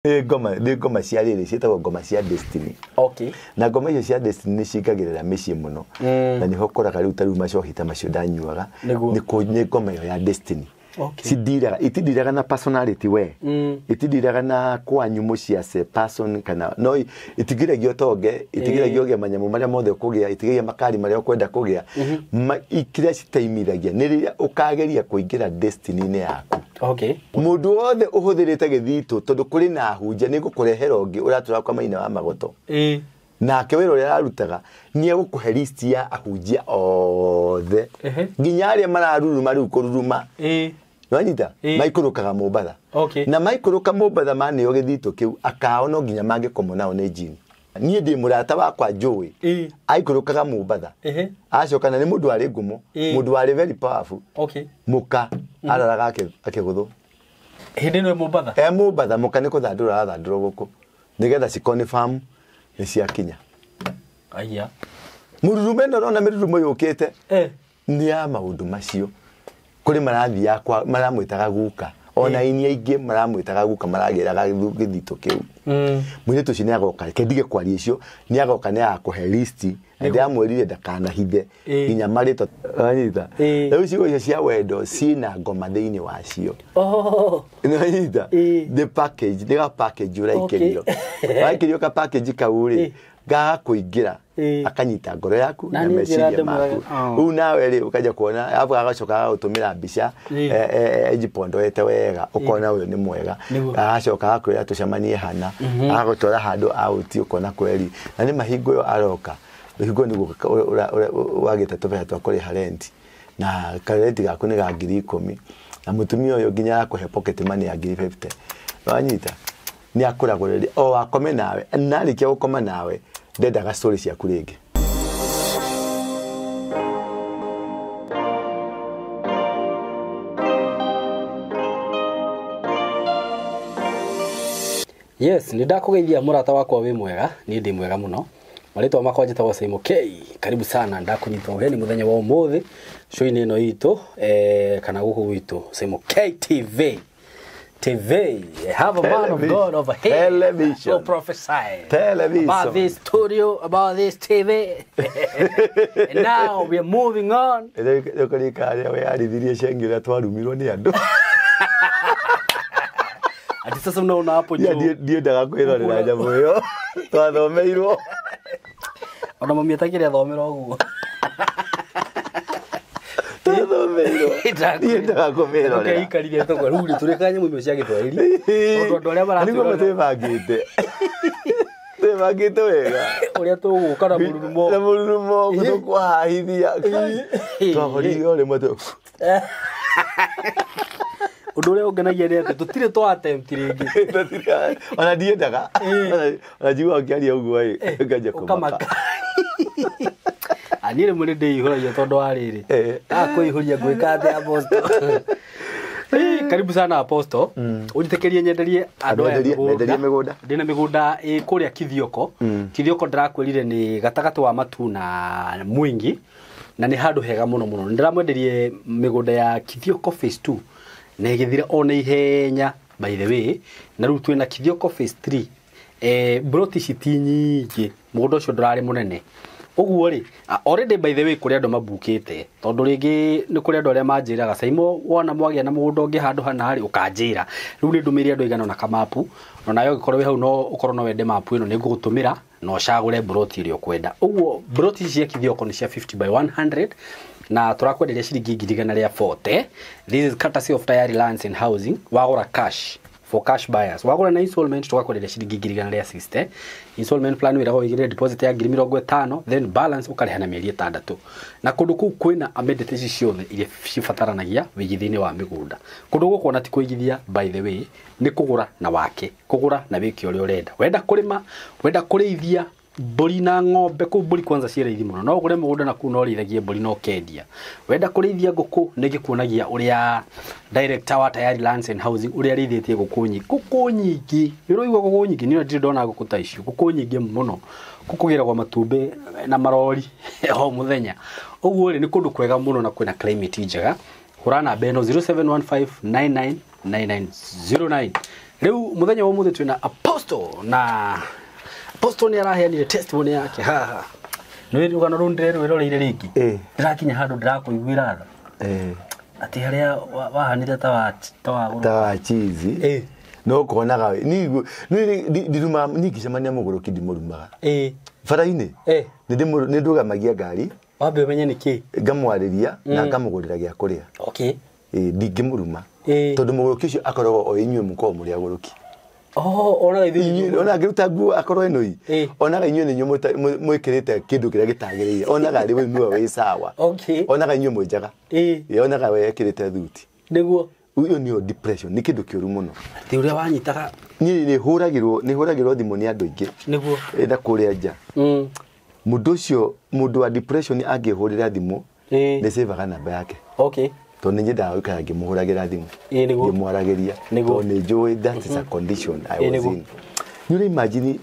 Nĩ ngoma cia rĩrĩ ciĩtagwo ngoma cia destiny. Na ngoma icio cia destiny nĩ cingagĩrĩra mĩciĩ mũno. Na nĩho ũkoraga rĩu ta rĩu macohi ta macio ndanyuaga. Nĩ ngoma ĩyo ya destiny. Cindiraga, itindiraga na personality we. Itindiraga na kwanyu mũciĩ as a person, kana no itigiragia ũtonge, itigiragia ũgĩe manyamũ marĩa mothe ũkũgĩa, itigiragia makari marĩa ũkwenda kũgĩa. Kĩrĩa citaimithagia nĩ rĩrĩa ũkageria kũingĩra destiny-inĩ yaku. Mũndũ wothe ũhũthĩrĩte gĩthitũ, tondũ kũrĩ na hunja nĩ ngũkũrehera ũngĩ ũratũra kwa Maina wa Magoto. Nake wĩra ũrĩa ararutaga nĩ egũkũhe list ya ahunjia othe, nginya arĩa mararuruma rĩu kũruruma. Wanyita? Maikũrũkaga Mombatha. Na maikũrũka Mombatha maneo gĩthitũ kĩu akao no nginya mangĩkomwo nao nĩ jini. Niĩ ndĩ mũrata wakwa njũĩ aikũrũkaga Mombatha. Acoka na nĩ mũndũ warĩ ngumo, mũndũ warĩ very powerful. Mũka araraga akĩgũthwo. Hĩndĩ ĩno Mombatha? E Mombatha, mũka nĩ kũthandũra arathandũrwo gũkũ nĩgetha cikonfirm nĩ ciakinya. Aya. Mũrurumo ĩno ũrona, mĩrurumo yũkĩte nĩ ya maũndũ macio. Kũrĩ marathiaga kwa maramwĩtaga guka, ona ini aingĩ maramwĩtaga guka, maragĩraga gĩthitũ kĩu. Mũirĩtu ũcio nĩ agoka, reke ndige kwaria icio, nĩ agoka, nĩ agakũhe listi na ndĩramwĩrire ndakanahithe nginya marĩtwa, wanyita? Rĩu ciugo icio cia wendo ciĩna ngoma thĩinĩ wacio. Nĩwanyita? Nĩ package, nĩ ga package ũraikĩrio. Waikĩrio ka package kau rĩ, gaga kũingĩra, akanyita ngoro yaku Na na niĩ meciria njĩra ndĩ maku. mwega. Oh. Rĩu nawe rĩ, ũkanjia kuona, arabu agacoka agagũtũmĩra mbica ejipondoete wega, ũkona ũyũ nĩ mwega. Agacoka agakwĩra tũcemanie hana, agagũtwara handũ out, ũkona kweri na nĩ mahingo ĩyo aroka hingo nĩguo wagĩte tũbeca twa kũrĩha rent, na karenti gaku nĩ ga 10,000, na mũtumia ũyũ nginya akũhe pocket money ya 50,000, wanyita? Nĩ akũragũrĩria o akome nawe, na arĩkia gũkoma nawe ndendaga story ciaku rĩngĩ. Yes, nĩ ndakũgeithia mũrata wakwa, wĩ mwega? Niĩ ndĩ mwega mũno. Marĩtwa makwa njĩtagwo Saimo K. Karibu sana, ndakũnyita ũgeni mũthenya wa ũmũthĩ show-inĩ ĩno itũ, kana gũkũ gwitũ Saimo K TV. TV. I have a man of God over here. Television. Who prophesy Television. about this studio, about this TV. And now we are moving on. Rĩu weyarithirie cengi ũrĩa twarumirwo nĩ andũ. Ati sasa unaona hapo juu. Ndiendaga kwĩrorera nyamũ ĩyo twathomeirwo. Ona mami atakĩrĩ athomera ũguo. Twathomeirwo, ndiendaga kũmĩrorera. Tũkeikarire tũguo rĩu rĩ tũrĩkaga nyamũ imwe cia Gĩthwaĩri. Tondũ andũ arĩa nĩguo maratwĩrorera twĩbangĩte wega ũrĩa tũgũka na mũrurumo. Na mũrurumo tũkwahahithia twahorire o rĩmwe Ũndũ ũrĩa ũngenagia nĩ atĩ tũtirĩ twa attempt rĩngĩ. Ona ndiendaga, ona njiguaga ũkĩaria ũguo ĩ nganjia kũmaka. Ũkamaka. Ah, niĩ rĩmwe nĩ ndĩihũragia tondũ wa rĩrĩ. Kwĩihũria ngwĩka atĩa, Apostle? Karibu sana Apostle. Ũnjĩtĩkĩrie nyenderie andũ aya Menderie mĩgũnda. Ndĩna mĩgũnda ĩ kũrĩa Kithioko. Kithioko ndĩrakwĩrire nĩ gatagatĩ wa Matu na Mwingi, na nĩ handũ hega mũno mũno. Nĩ ndĩramwenderie mĩgũnda ya Kithioko phase 2 na ĩgĩthira o na ihenya, by the way, na rĩu twĩna Kithioko phase 3. Broti ici ti nyingĩ, mũgũnda ũcio ndũrarĩ mũnene ũguo rĩ. Already, by the way, kũrĩ andũ mabukĩte, tondũ rĩngĩ nĩ kũrĩ andũ arĩa manjĩraga, "Saimo, wona mwagĩa na mũgũnda ũngĩ handũ hana rĩ, ũkanjĩra." Rĩu nĩ ndũmĩire andũ aigana ũna kamapu, na nawe ũngĩkorwo wĩ hau no ũkorwo no wende mapu ĩno, nĩ ngũgũtũmĩra na ũcagũre broti ĩrĩa ũkwenda. Ũguo broti ici cia Kithioko nĩ cia 50 by 100 na tũrakwenderia ciringi 140,000. This is courtesy of Tayari Lands and Housing. Wagũra cash, for cash buyers. Wagũra na installment tũgakwenderia ciringi 160,000. Installment plan wĩragwo wĩigĩrĩre deposit ya 50,000, then balance ũkarĩha na mĩeri 6. Na kũndũ kũu kwĩna amenities ici ciothe iria cibataranagia wĩigithia-inĩ wa mĩgũnda. Kũndũ gũkũ ona ti kũigithia, by the way, nĩ kũgũra na wake, kũgũra na wĩke ũrĩa ũrenda. Wenda kũrĩma, wenda kũrĩithia mbũri na ng'ombe kũu, mbũri kwanza ciĩ raithi mũno, no ũgũre mũgũnda na kũu no ũrĩithagie mbũri na ũkendia. Wenda kũrĩithia ngũkũ, nĩ ngĩkuonagia ũrĩa director wa Tayari Lands and Housing ũrĩa arĩithĩtie ngũkũ nyingĩ, ngũkũ nyingĩ, nĩ ũraigua ngũkũ nyingĩ? Niĩ ndirĩ ndona ngũkũ ta icio, ngũkũ nyingĩ mũno. Ngũkũ gĩragwo matumbĩ na marori o mũthenya. Ũguo rĩ, nĩ kũndũ kwega mũno na kwĩna climate njega. Hũra namba ĩno 0715999909. Rĩu mũthenya wa ũmũthĩ twĩna Apostle, na Apostle nĩ araheanire testimony yake haha. Nĩ rũgano rũu ndĩrerwĩroreire rĩngĩ. Ndĩrakinya handũ ndĩrakũiguĩra tha. Atĩ harĩa wahanire ta wa ta wa chizi. No konaga ni ndiruma ningicemania mũgũrũki ndimũrumaga. Bara-inĩ. Nĩ ndũgamagia ngari. Wambe ũmenye nĩ kĩ. Ngamwarĩria na ngamũgũrĩra gĩa kũrĩa. Okay. Ndingĩmũruma. Tondũ mũgũrũki ũcio akoragwo o inyuĩ mũkoragwo mũrĩ agũrũki. Oh, onaga ithuĩ ona angĩruta nguo akorwo ĩno i. Onaga inyuĩ nĩ inyuĩ mwĩkĩrĩte kĩndũ kĩrĩa gĩtagĩrĩire. Onaga arĩ we nĩwe wĩ sawa. Okay. Onaga inyuĩ mwĩ njaga. Onaga we ekĩrĩte thuti. Nĩguo. Ũyũ nĩyo depression, nĩ kĩndũ kĩũru mũno. Atĩ ũrĩa wanyitaga. Niĩ nĩ hũragĩrwo thimũ nĩ andũ aingĩ. Nĩguo. Na kũrĩa nja. Mũndũ ũcio, mũndũ wa depression angĩhũrĩra thimũ, nĩ savaga namba yake. Okay. Tondũ nĩ nyendaga gũikara ngĩmũhũragĩra thimũ. Ngĩmwaragĩria. Tondũ nĩ njũĩ that is a condition I was in. Nĩ ũrĩ imagine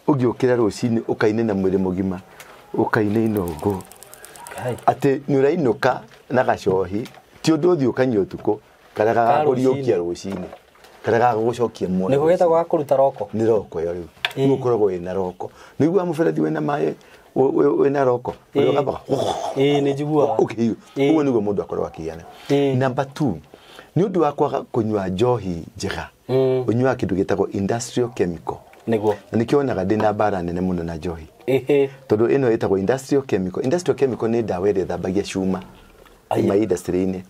ũngĩũkĩra rũcinĩ ũkaine na mwĩrĩ mũgima, ũkaine inongo. Atĩ nĩ ũrainũka na gacohi, ti ũndũ ũthiĩ ũkanyua ũtukũ, karĩa gagakũriũkia rũcinĩ, karĩa gagagũcokia muoyo. Nĩko getagwo ga kũruta roko. Nĩ roko ĩyo rĩu. Rĩu ũkoragwo wĩna roko. Nĩ ũiguaga mũberethi wĩna maĩ, wĩna roko. Ũrĩa ũgambaga. Nĩ njiguaga. Ũguo nĩguo mũndũ akoragwo akĩgĩa. Number 2, nĩ ũndũ wa kwaga kũnyua njohi njega, ũnyuaga kĩndũ gĩtagwo industrial chemical. Nĩguo. Na nĩkĩo wonaga ndĩna mbara nene mũno na njohi. Tondũ ĩno ĩtagwo industrial chemical. Industrial chemical nĩ ndawa ĩrĩa ĩthambagia cuma ma industry-inĩ.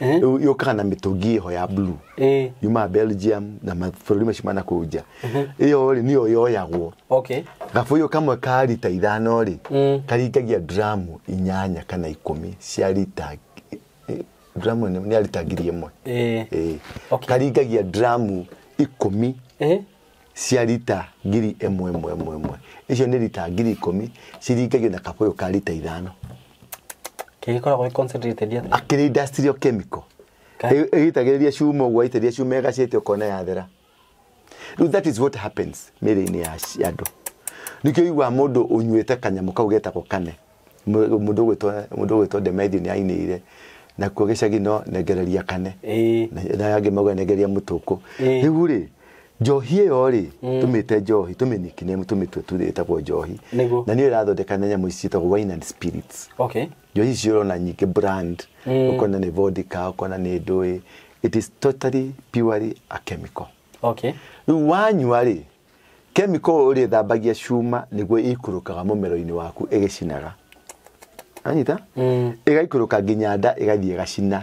Rĩu yũkaga na mĩtũngi ĩho ya blue. Yumaga Belgium na mabũrũri macio ma nakũu nja. Ĩyo rĩ nĩyo yoyagwo. Okay. Gabũyũ kamwe ka rita 5 rĩ, karingagia dramu 8 kana 10 cia rita, dramu nĩ ya rita 1000. Karingagia dramu 10 cia rita 1000 ĩmwe. Icio nĩ rita 10,000 ciringagio na kabũyũ ka rita 5. Kĩgĩkoragwo concentrated atĩa? Akĩrĩ industrial chemical. Ĩgitagĩrĩria cuma ũguo, aitĩrĩria cuma ĩgacĩte ũkona yathera. Rĩu that is what happens mĩĩrĩ-inĩ ya andũ. Nĩkĩo ũiguaga mũndũ ũnyuĩte kanyamũ kau getagwo kane. Mũndũ ũgwĩtwo Demetrio nĩ ainĩire nakuo gĩcagi no nengereria kane. Na angĩ mauga nengereria mũtũkũ. Rĩu rĩ, njohi ĩyo rĩ, tũmĩte njohi, tũmĩnickname, tũmĩtue tu ĩtagwo njohi. Na nĩyo ĩrathondeka na nyamũ ici ciĩtagwo wine and spirits. Okay. Njohi ici ũrona nyingĩ brand, ũkona nĩ vodka, ũkona nĩ ndũĩ. It is totally purely a chemical. Okay. Rĩu wanyua rĩ, chemical ũrĩa ĩthambagia cuma nĩguo ĩikũrũkaga mũmero-inĩ waku ĩgĩcinaga. Anyita? Ĩgaikũrũka nginya nda ĩgathiĩ ĩgacina.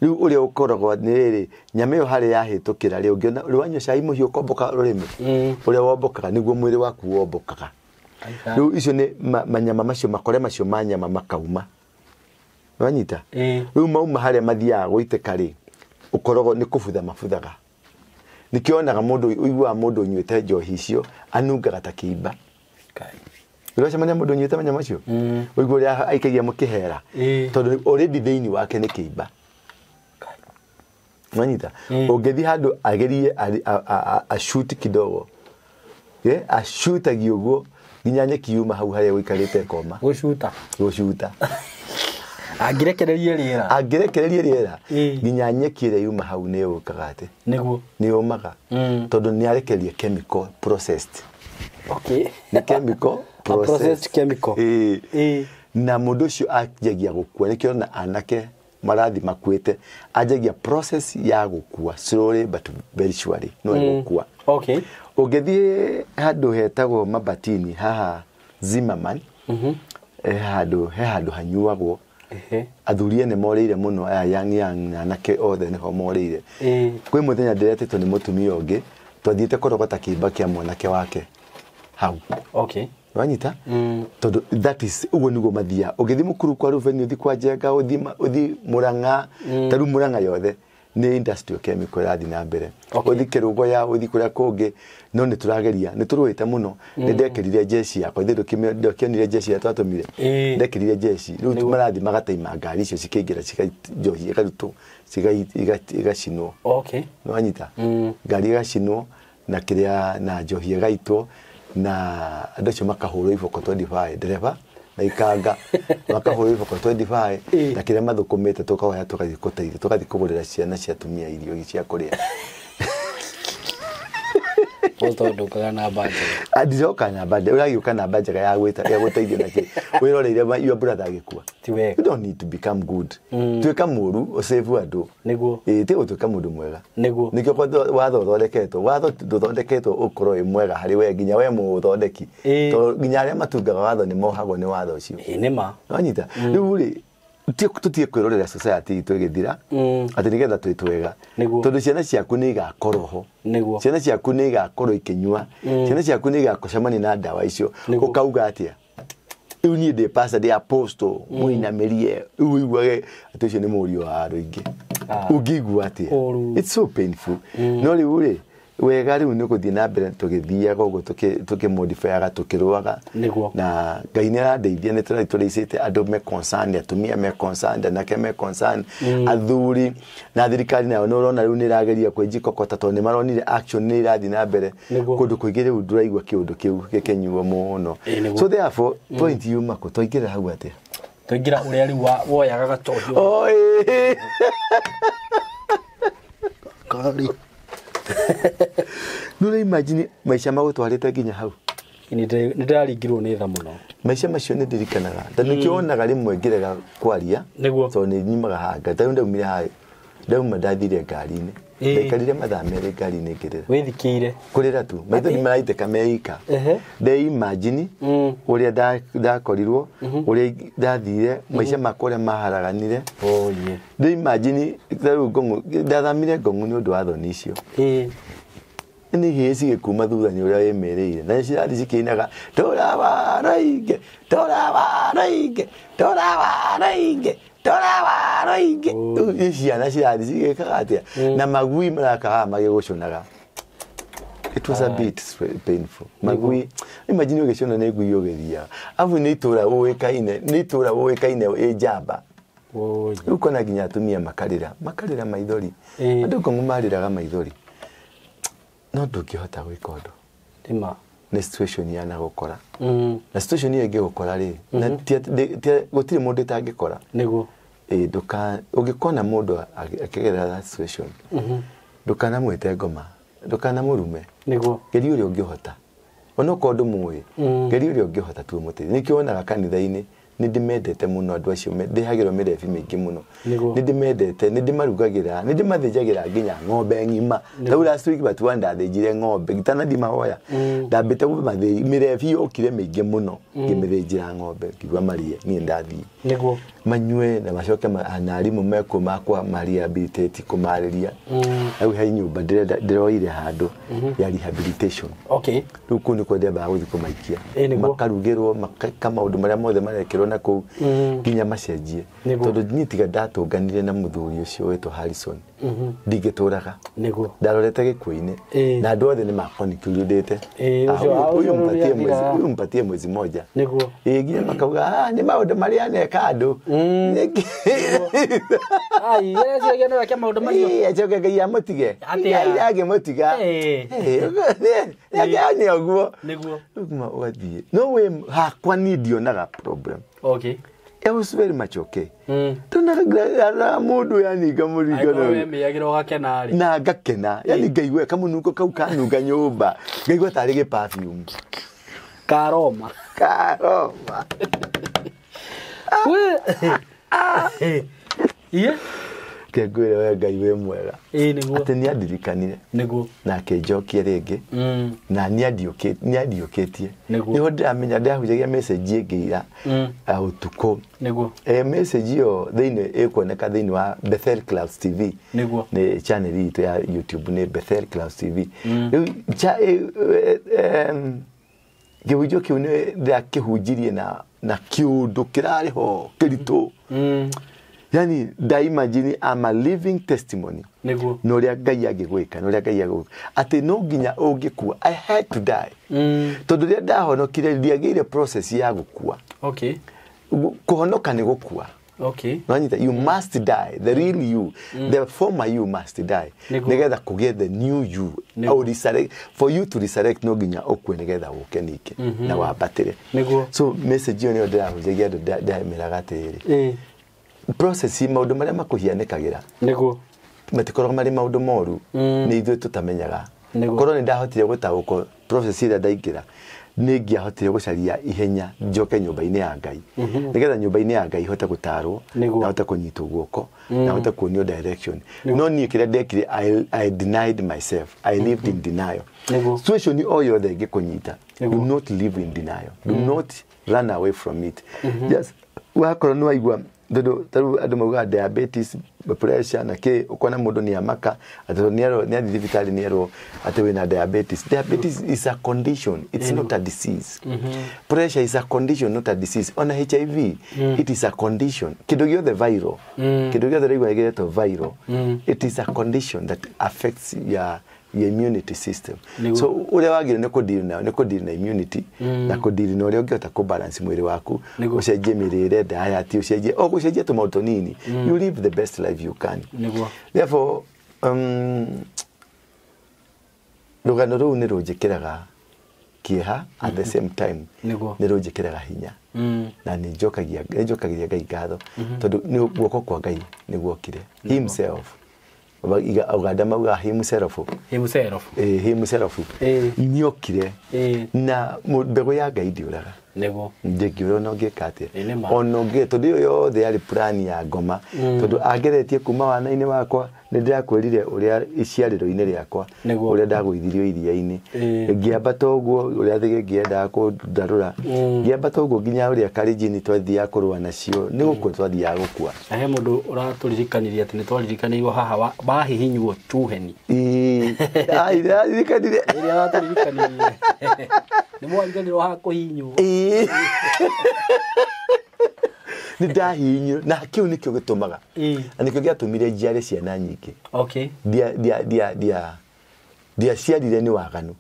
Rĩu ũrĩa ũkoragwo nĩ rĩrĩ, nyama ĩyo harĩa yahĩtũkĩra rĩ, ũngĩona rĩu wanyua cai mũhiũ ũkomboka rũrĩmĩ, ũrĩa wombokaga nĩguo mwĩrĩ waku wombokaga. Rĩu icio nĩ manyama macio, makore macio ma nyama makauma. Wanyita? Rĩu mauma harĩa mathiaga gũitĩka rĩ, ũkoragwo nĩ kũbutha mabuthaga. Nĩkĩo wonaga mũndũ, ũiguaga mũndũ ũnyuĩte njohi icio anungaga ta kĩimba. Ũracemania mũndũ ũnyuĩte manyama macio? Ũigua ũrĩa aikagia mũkĩhera. Tondũ already thĩinĩ wake nĩ kĩimba. Wanyita? Ũngĩthiĩ handũ agerie ashoot kidogo. Ashutagie ũguo nginya nyeki yuma hau harĩa ũikarĩte ĩkoma. Gũcuta. Gũcuta. Angĩrekererie rĩera. Angĩrekererie rĩera nginya nyeki ĩrĩa yuma hau nĩ yũkaga atĩ. Nĩguo. Nĩ yũmaga. Tondũ nĩ arekereria chemical processed. Okay. Nĩ chemical processed chemical. Na mũndũ ũcio anjagia gũkua, nĩkĩo ona anake marathi makuĩte, anjagia process ya gũkua slowly but very surely no egũkua. Okay. Ũngĩthiĩ handũ hetagwo Mabatini haha Zimmerman, he handũ hanyuagwo. Athuri ene morĩire mũno aya young young na anake othe nĩho morĩire. Kwĩ mũthenya ndĩretĩtwo nĩ mũtumia ũngĩ, twathiĩte kũrogota kĩimba kĩa mwanake wake hau. Okay. Wanyita? Tondũ that is ũguo nĩguo mathiaga. Ũngĩthiĩ Mũkuru kwa Rubeni, ũthiĩ kwa Njenga, ũthiĩ Mũrang'a, ta rĩu Mũrang'a yothe nĩ industrial chemical ĩrathiĩ na mbere. Ũthiĩ Kĩrũgoya, ũthiĩ kũrĩa kũngĩ, no nĩ tũrageria, nĩ tũrũĩte mũno. Nĩ ndekĩrire jeshi yakwa, ithuĩ ndũkĩonire jeshi ĩrĩa twatũmire. Ndekĩrire jeshi, rĩu marathiĩ magataima ngari icio cikĩingĩra, njohi ĩkarutwo, igacinwo. Okay. Nĩ wanyita? Ngari ĩgacinwo na kĩrĩa na njohi ĩgaitwo na andũ acio makahũrwo iboko 25 ndereba na ikanga makahũrwo iboko 25 na kĩrĩa mathũkũmĩte tũkaoya tũgathiĩ gũteithia, tũgathiĩ kũgũrĩra ciana cia atumia irio cia kũrĩa. Ũtondu namba njega. Ndiroka namba njega, ũragĩũka namba njega ya gwĩta ya gũteithio na kĩ. Wĩroreire your brother agĩkua. Ti wega. You don't need to become good. Tuĩka mũũru, ũsave andũ. Nĩguo. Ĩĩ, ti gũtuĩka mũndũ mwega. Nĩguo. Nĩkĩo watho ũthondeketwo. Watho ndũthondeketwo ũkorwo wĩ mwega harĩ we nginya we mũũthondeki. Tondũ nginya arĩa matungaga watho nĩ mohagwo nĩ watho ũcio. Ĩĩ nĩ ma. Wanyita? Rĩu rĩ, tũtige kwĩrorera society itũ ĩgĩthira atĩ nĩgetha twĩ twega. Tondũ ciana ciaku nĩ igakorwo ho. Nĩguo. Ciana ciaku nĩ igakorwo ikĩnyua. Ciana ciaku nĩ igacemania na ndawa icio. Ũkauga atĩa? Rĩu niĩ ndĩ pastor, ndĩ apostle, mũinamĩrie, rĩu ũiguage atĩ ũcio nĩ mũriũ wa andũ aingĩ. Ũngĩigua atĩa? It's so painful. No rĩu rĩ, wega rĩu nĩ gũthiĩ na mbere tũgĩthiaga ũguo tũkĩmodifyaga tũkĩrũaga. Na Ngai nĩ arandeithia, nĩ tũrathiĩ tũrĩicĩte andũ me concerned, atumia me concerned, anake me concerned, athuri na thirikari nayo nĩ ũrona rĩu nĩ ĩrageria kwĩjikokota tondũ nĩ maronire action nĩ ĩrathiĩ na mbere. Kũndũ kũingĩ rĩu ndũraigua kĩũndũ kĩu gĩkĩnyuo mũno. So therefore point yuma kũ twaingĩra hau atĩa? Twaingĩra ũrĩa rĩu woyaga gatohi. Oi. Kari. Nĩ imagine maica magũtwarĩte nginya hau. Nĩ ndĩraringirwo nĩ tha mũno. Maica macio nĩ ndirikanaga. Ta nĩkĩo wonaga rĩmwe ngĩrega kwaria. Tondũ nĩ nyumaga hanga. Ta rĩu ndaumire haha, ndauma ndathire ngari-inĩ. Ndaikarire mathaa merĩ ngari-inĩ ngĩrĩra. Wĩthikĩire. Kũrĩra tu. Maitho nĩ maraitĩka meika. Ndĩ imagine ũrĩa ndakorirwo, ũrĩa ndathire, maica makwa ũrĩa maharaganire. Ndĩ imagine ta rĩu Ngong'u, ndathamire Ngong'u nĩ ũndũ wa thoni icio. Nĩ hĩĩ cigĩkuma thutha nĩ ũrĩa wĩmĩrĩire. Na nĩcirathiĩ cikĩinaga, tũrawara ingĩ, tũrawara ingĩ, tũrawara ingĩ, tũrawara ingĩ. Rĩu nĩ ciana cirathiĩ cigĩkaga atĩa? Na magui maraka haha magĩgũcũnaga. It was a bit painful. Magui, imagine ũgĩcũna nĩ ngui ũgĩthiaga. Abu nĩ itũra ũĩkaine, nĩ itũra ũĩkaine ĩ njamba. Rĩu ũkona nginya atumia makarĩra, makarĩra maithori. Andũ Ngong'u marĩraga maithori. No ndũngĩhota gwĩka ũndũ. Nĩma. Nĩ situation yanagũkora. Na situation ĩyo ĩngĩgũkora rĩ, na gũtirĩ mũndũ ĩtangĩkora. Nĩguo. Ĩĩ, ũngĩkona mũndũ akĩgerera that situation, ndũkanamwĩte ngoma, ndũkanamũrume. Nĩguo. Geria ũrĩa ũngĩhota. Onokorwo ndũmũĩ, geria ũrĩa ũngĩhota tu ũmũteithie. Nĩkĩo wonaga kanitha-inĩ nĩ ndĩmendete mũno andũ acio, ndĩhagĩrwo mĩrebi mĩingĩ mũno. Nĩ ndĩmendete, nĩ ndĩmarugagĩra, nĩ ndĩmathĩnjagĩra nginya ng'ombe ng'ima. Ta rĩu last week but one ndathĩnjire ng'ombe, itanathiĩ mahoya. Ndambĩte kũmathĩnjĩra, mĩrebi yokire mĩingĩ mũno, ngĩmĩthĩnjĩra ng'ombe, ngiuga marĩe, niĩ ndathiĩ. Nĩguo. Manyue na macoke na arimũ mekuo makwa ma rehabilitate kũmarĩria. Rĩu he nyũmba ndĩroire handũ ya rehabilitation. Rĩu kũu nĩkuo ndĩambaga gũthiĩ kũmaikia. Makarugĩrwo, makeka maũndũ marĩa mothe marekĩrwo na kũu nginya macenjie. Tondũ niĩ tiga ndatũnganire na mũthuri ũcio wĩtwo Harrison, ndingĩtũraga. Nĩguo. Ndarorete gĩkuũ-inĩ. Na andũ othe nĩ makonikirudĩte. Huyu mpatie mwezi moja. Nĩguo. Nginya makauga, nĩ maũndũ marĩa aneka andũ. Ai, acio no eke maũndũ macio. Acoke Ngai amũtige. Ngai angĩmũtiga. Nĩ ũguo. Nĩguo. Rĩu ũgathiĩ. No we hakwa niĩ ndionaga problem. I was very much okay. Tonaga mũndũ yani ngamũringana. Angĩkorwo wĩmĩagĩra ũgakena rĩ. Na ngakena. Yani ngaigua kamũnungo kau kanunga nyũmba. Ngaigua tarĩ gĩ perfume. Karoma. Karoma. Iye? Kengwĩre we Ngai wĩ mwega. Ĩĩ nĩguo. Atĩ nĩandirikanire. Nĩguo. Na akĩnjokia rĩngĩ. Na nĩandiũkĩtie. Nĩguo. Nĩho ndĩramenya ndĩrahunjagia message ĩngĩ ira ũtukũ. Nĩguo. Message ĩyo thĩinĩ ĩkuoneka thĩinĩ wa Bethel Clouds TV. Nĩguo. Nĩ channel itũ ya YouTube nĩ Bethel Clouds TV. Rĩu kĩhunjio kĩu nĩ ndĩrakĩhunjirie na kĩũndũ kĩrarĩ ho kĩritũ. Yani nda imagine I'm a living testimony. Nĩguo. No ũrĩa Ngai angĩgwĩka, no ũrĩa Ngai angĩgwĩka. Atĩ no nginya ũngĩkua, I had to die. Tondũ rĩrĩa ndahonokire ndiagĩire process ya gũkua. Kũhonoka nĩ gũkua. Nwanyita, you must die, the real you, the former you must die. Nĩgetha kũgĩe the new you. Or resurrect, for you to resurrect no nginya ũkue nĩgetha ũke ningĩ na wambatĩre. So message ĩyo nĩyo ndĩrahunjagia andũ ndameraga atĩrĩrĩ. Process maũndũ marĩa makũhianĩkagĩra. Nĩguo. Matikoragwo marĩ maũndũ moru. Nĩ ithuĩ tũtamenyaga. Korwo nĩ ndahotire gũtaũkwo process ĩrĩa ndaingĩra, nĩ ngĩahotire gũcaria ihenya njoke nyũmba-inĩ ya Ngai, nĩgetha nyũmba-inĩ ya Ngai hote gũtarwo na hote kũnyitwo guoko na hote kuonio direction. No niĩ kĩrĩa ndekire, I denied myself. I lived in denial. Situation o yothe ĩngĩkũnyita, do not live in denial, do not run away from it. Just wakorwo nĩ waigua tondũ tarĩu andũ maugaga diabetes, pressure na kĩ, ũkona mũndũ nĩ amaka atĩ nĩ athiĩ thibitarĩ nĩ erwo atĩ wĩna diabetes. Diabetes is a condition, it's not a disease. Pressure is a condition, not a disease. Ona HIV, it is a condition. Kĩndũ gĩothe viral, kĩndũ gĩothe rĩu gĩretwo viral, it is a condition that affects your immunity system. So ũrĩa wagĩrĩirwo nĩ kũdeal nayo nĩ kũdeal na immunity na kũdeal na ũrĩa ũngĩhota kũbalance mwĩrĩ waku, ũcenjie mĩrĩre, diet, ũcenjie o gũcenjia tũmaũndũ tũnini, you live the best life you can. Therefore, rũgano rũu nĩ rũnjĩkĩraga kĩeha, at the same time nĩ rũnjĩkĩraga hinya, na nĩ njokagia Ngai ngatho tondũ nĩ guoko kwa Ngai nĩ guokire. Himself, Uganda mauga himself, himself nĩokire na mbegũ ya Ngai ndĩũraga. Nĩguo ndĩngĩũra ona ũngĩka atĩa, ona ũngĩ, tondũ ĩyo yothe yarĩ plan ya ngoma, tondũ angeretie kuma wana-inĩ wakwa. Nĩ ndĩrakwĩrire ũrĩa iciarĩro-inĩ rĩakwa ũrĩa ndagũithirio iria-inĩ, ngĩambata ũguo ũrĩa thĩ ngĩendaga kũndarũra, ngĩambata ũguo nginya ũrĩa Kalenjin twathiaga kũrũa nacio, nĩ gũkua twathiaga gũkua. Na he mũndũ ũratũririkanirie atĩ nĩ twaririkanirio haha wahihinywo Chuheni. Riririkanire ĩrĩa watũririkanirie nĩ mwariganĩrwo haha kũhihinywo. Nĩ ndahihinyirwo, na kĩu nĩkĩo gĩtũmaga, na nĩkĩo gĩatũmire njiare ciana nyingĩ. Ndiaciarire nĩ waganu,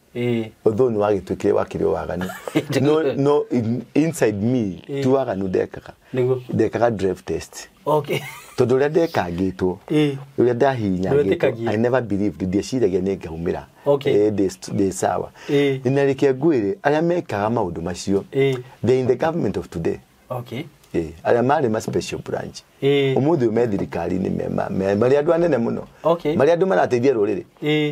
although nĩ wagĩtuĩkire wakĩrĩ o waganu. No inside me ti waganu ndekaga, ndekaga drive test. Tondũ ũrĩa ndekangĩtwo, ũrĩa ndahihinyangĩtwo, I never believed, ndieciragia nĩ ngaumĩra ndĩ sawa. Na reke ngwĩre, arĩa mekaga maũndũ macio, they in the government of today. Arĩa marĩ ma special branch ũmũthĩ me thirikari-inĩ, marĩ andũ anene mũno, marĩ andũ marateithia rũrĩrĩ,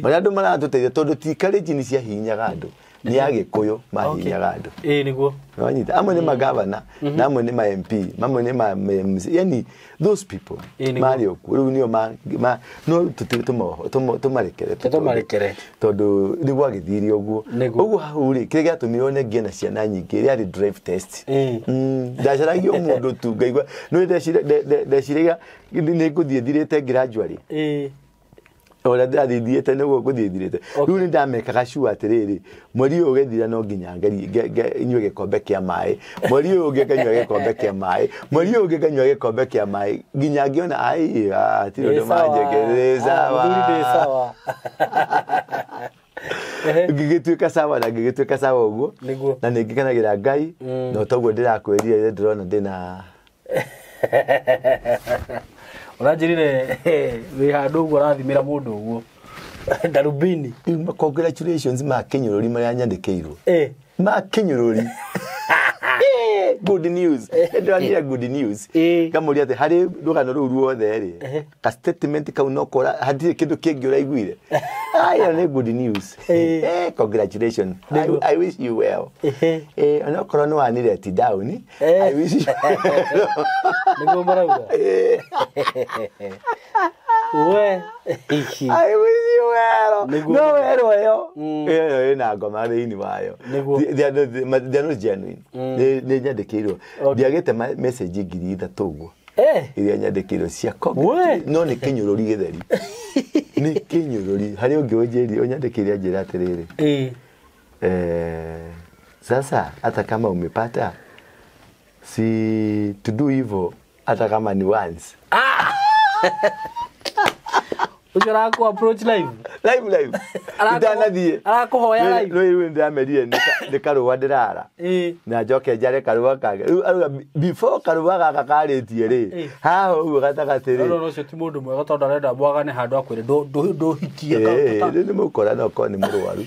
marĩ andũ maratũteithia, tondũ ti Kalenjin ciahihinyaga andũ, nĩ Agĩkũyũ mahihinyaga andũ. Nĩguo wanyita, amwe nĩ magavana na amwe nĩ ma MP, amwe nĩ ma MC, yani those people marĩ okuo rĩu nĩo no tũmarekere, tondũ nĩ gwagĩthire ũguo. Ũguo hau rĩ, kĩrĩa gĩatũmire one ngĩe na ciana nyingĩ rĩarĩ drive test. Ndacaragia mũndũ tu ngaigua no ndeciragia nĩ ngũthiĩ thirĩte gradually, ũrĩa ndĩrathiĩ thiĩte nĩguo ngũthiĩ thirĩte. Rĩu nĩ ndamekaga sure atĩrĩrĩ, mweri ũyũ ũgĩthira no nginya nyue gĩkombe kĩa maĩ, mweri ũyũ ũngĩ nganyua gĩkombe kĩa maĩ, mweri ũyũ ũngĩ nganyua gĩkombe kĩa maĩ, nginya ngĩona ai hatirĩ ũndũ manjĩkĩre, sawa, ngĩgĩtuĩka sawa na ngĩgĩtuĩka sawa ũguo, na nĩ ngĩkenagĩra Ngai, na toguo ndĩrakwĩrire rĩrĩa ndĩrona ndĩna ũranjĩrire wĩ handũ ũguo ũrathimĩra mũndũ ũguo darubini. Congratulations ma kĩnyũrũri marĩa nyandĩkĩirwo, ma kĩnyũrũri. Good news, ndĩronire good news. Ngamũria atĩ harĩ rũgano rũu ruothe rĩ, ka statement kau no kora hatirĩ kĩndũ kĩngĩ ũraiguire. Aya nĩ good news. Congratulations, I wish you well. Onokorwo nĩ wanire down, I wish you well. Nĩguo marauga. We I wish you well. No werwo ĩyo ĩyo ĩna ngoma thĩinĩ wayo. They are not genuine. Nĩ nyandĩkĩirwo, ndiagĩte message 3,000 ũguo iria nyandĩkĩirwo cia no nĩ kĩnyũrũri gĩtheri, nĩ kĩnyũrũri. Harĩ ũngĩ ũnjĩrire ũnyandĩkĩire anjĩra atĩrĩrĩ, sasa hata kama umepata si to do hivyo hata kama ni once. Ũcio araku approach live live ndanathiĩ arakũhoya live. Rĩu ndĩramerire nĩ karũa ndĩrara na njoke njare karũa kangĩ. Rĩu arauga before karũa gaka karĩtie rĩ, haha ũguo gatagatĩ rĩ, no ũcio ti mũndũ mwega tondũ arenda mwagane handũ akwĩre ndũhikie. Rĩu nĩ mũkora no korwo nĩ mũrwaru.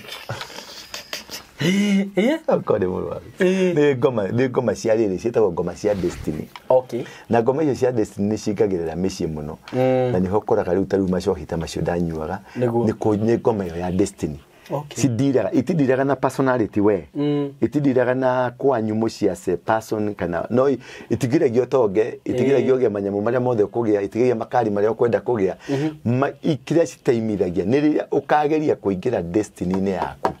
Okorwo nĩ mũrwaru. Nĩ ngoma cia rĩrĩ ciĩtagwo ngoma cia destiny. Na ngoma icio cia destiny nĩ cingagĩrĩra mĩciĩ mũno, na nĩho ũkoraga rĩu tarĩu macohi ta macio ndanyuaga, nĩ ngoma ĩyo ya destiny. Cindiraga itindiraga na personality we. Itindiraga na kwanyu muciĩ as a person kana no itigiragia ũtonge, itigiragia ũgĩe manyamũ marĩa mothe ũkũgĩa, itigiragia makari marĩa ũkwenda kũgĩa. Kĩrĩa citeithagia nĩ rĩrĩa ũkageria kũingĩra destiny-inĩ yaku.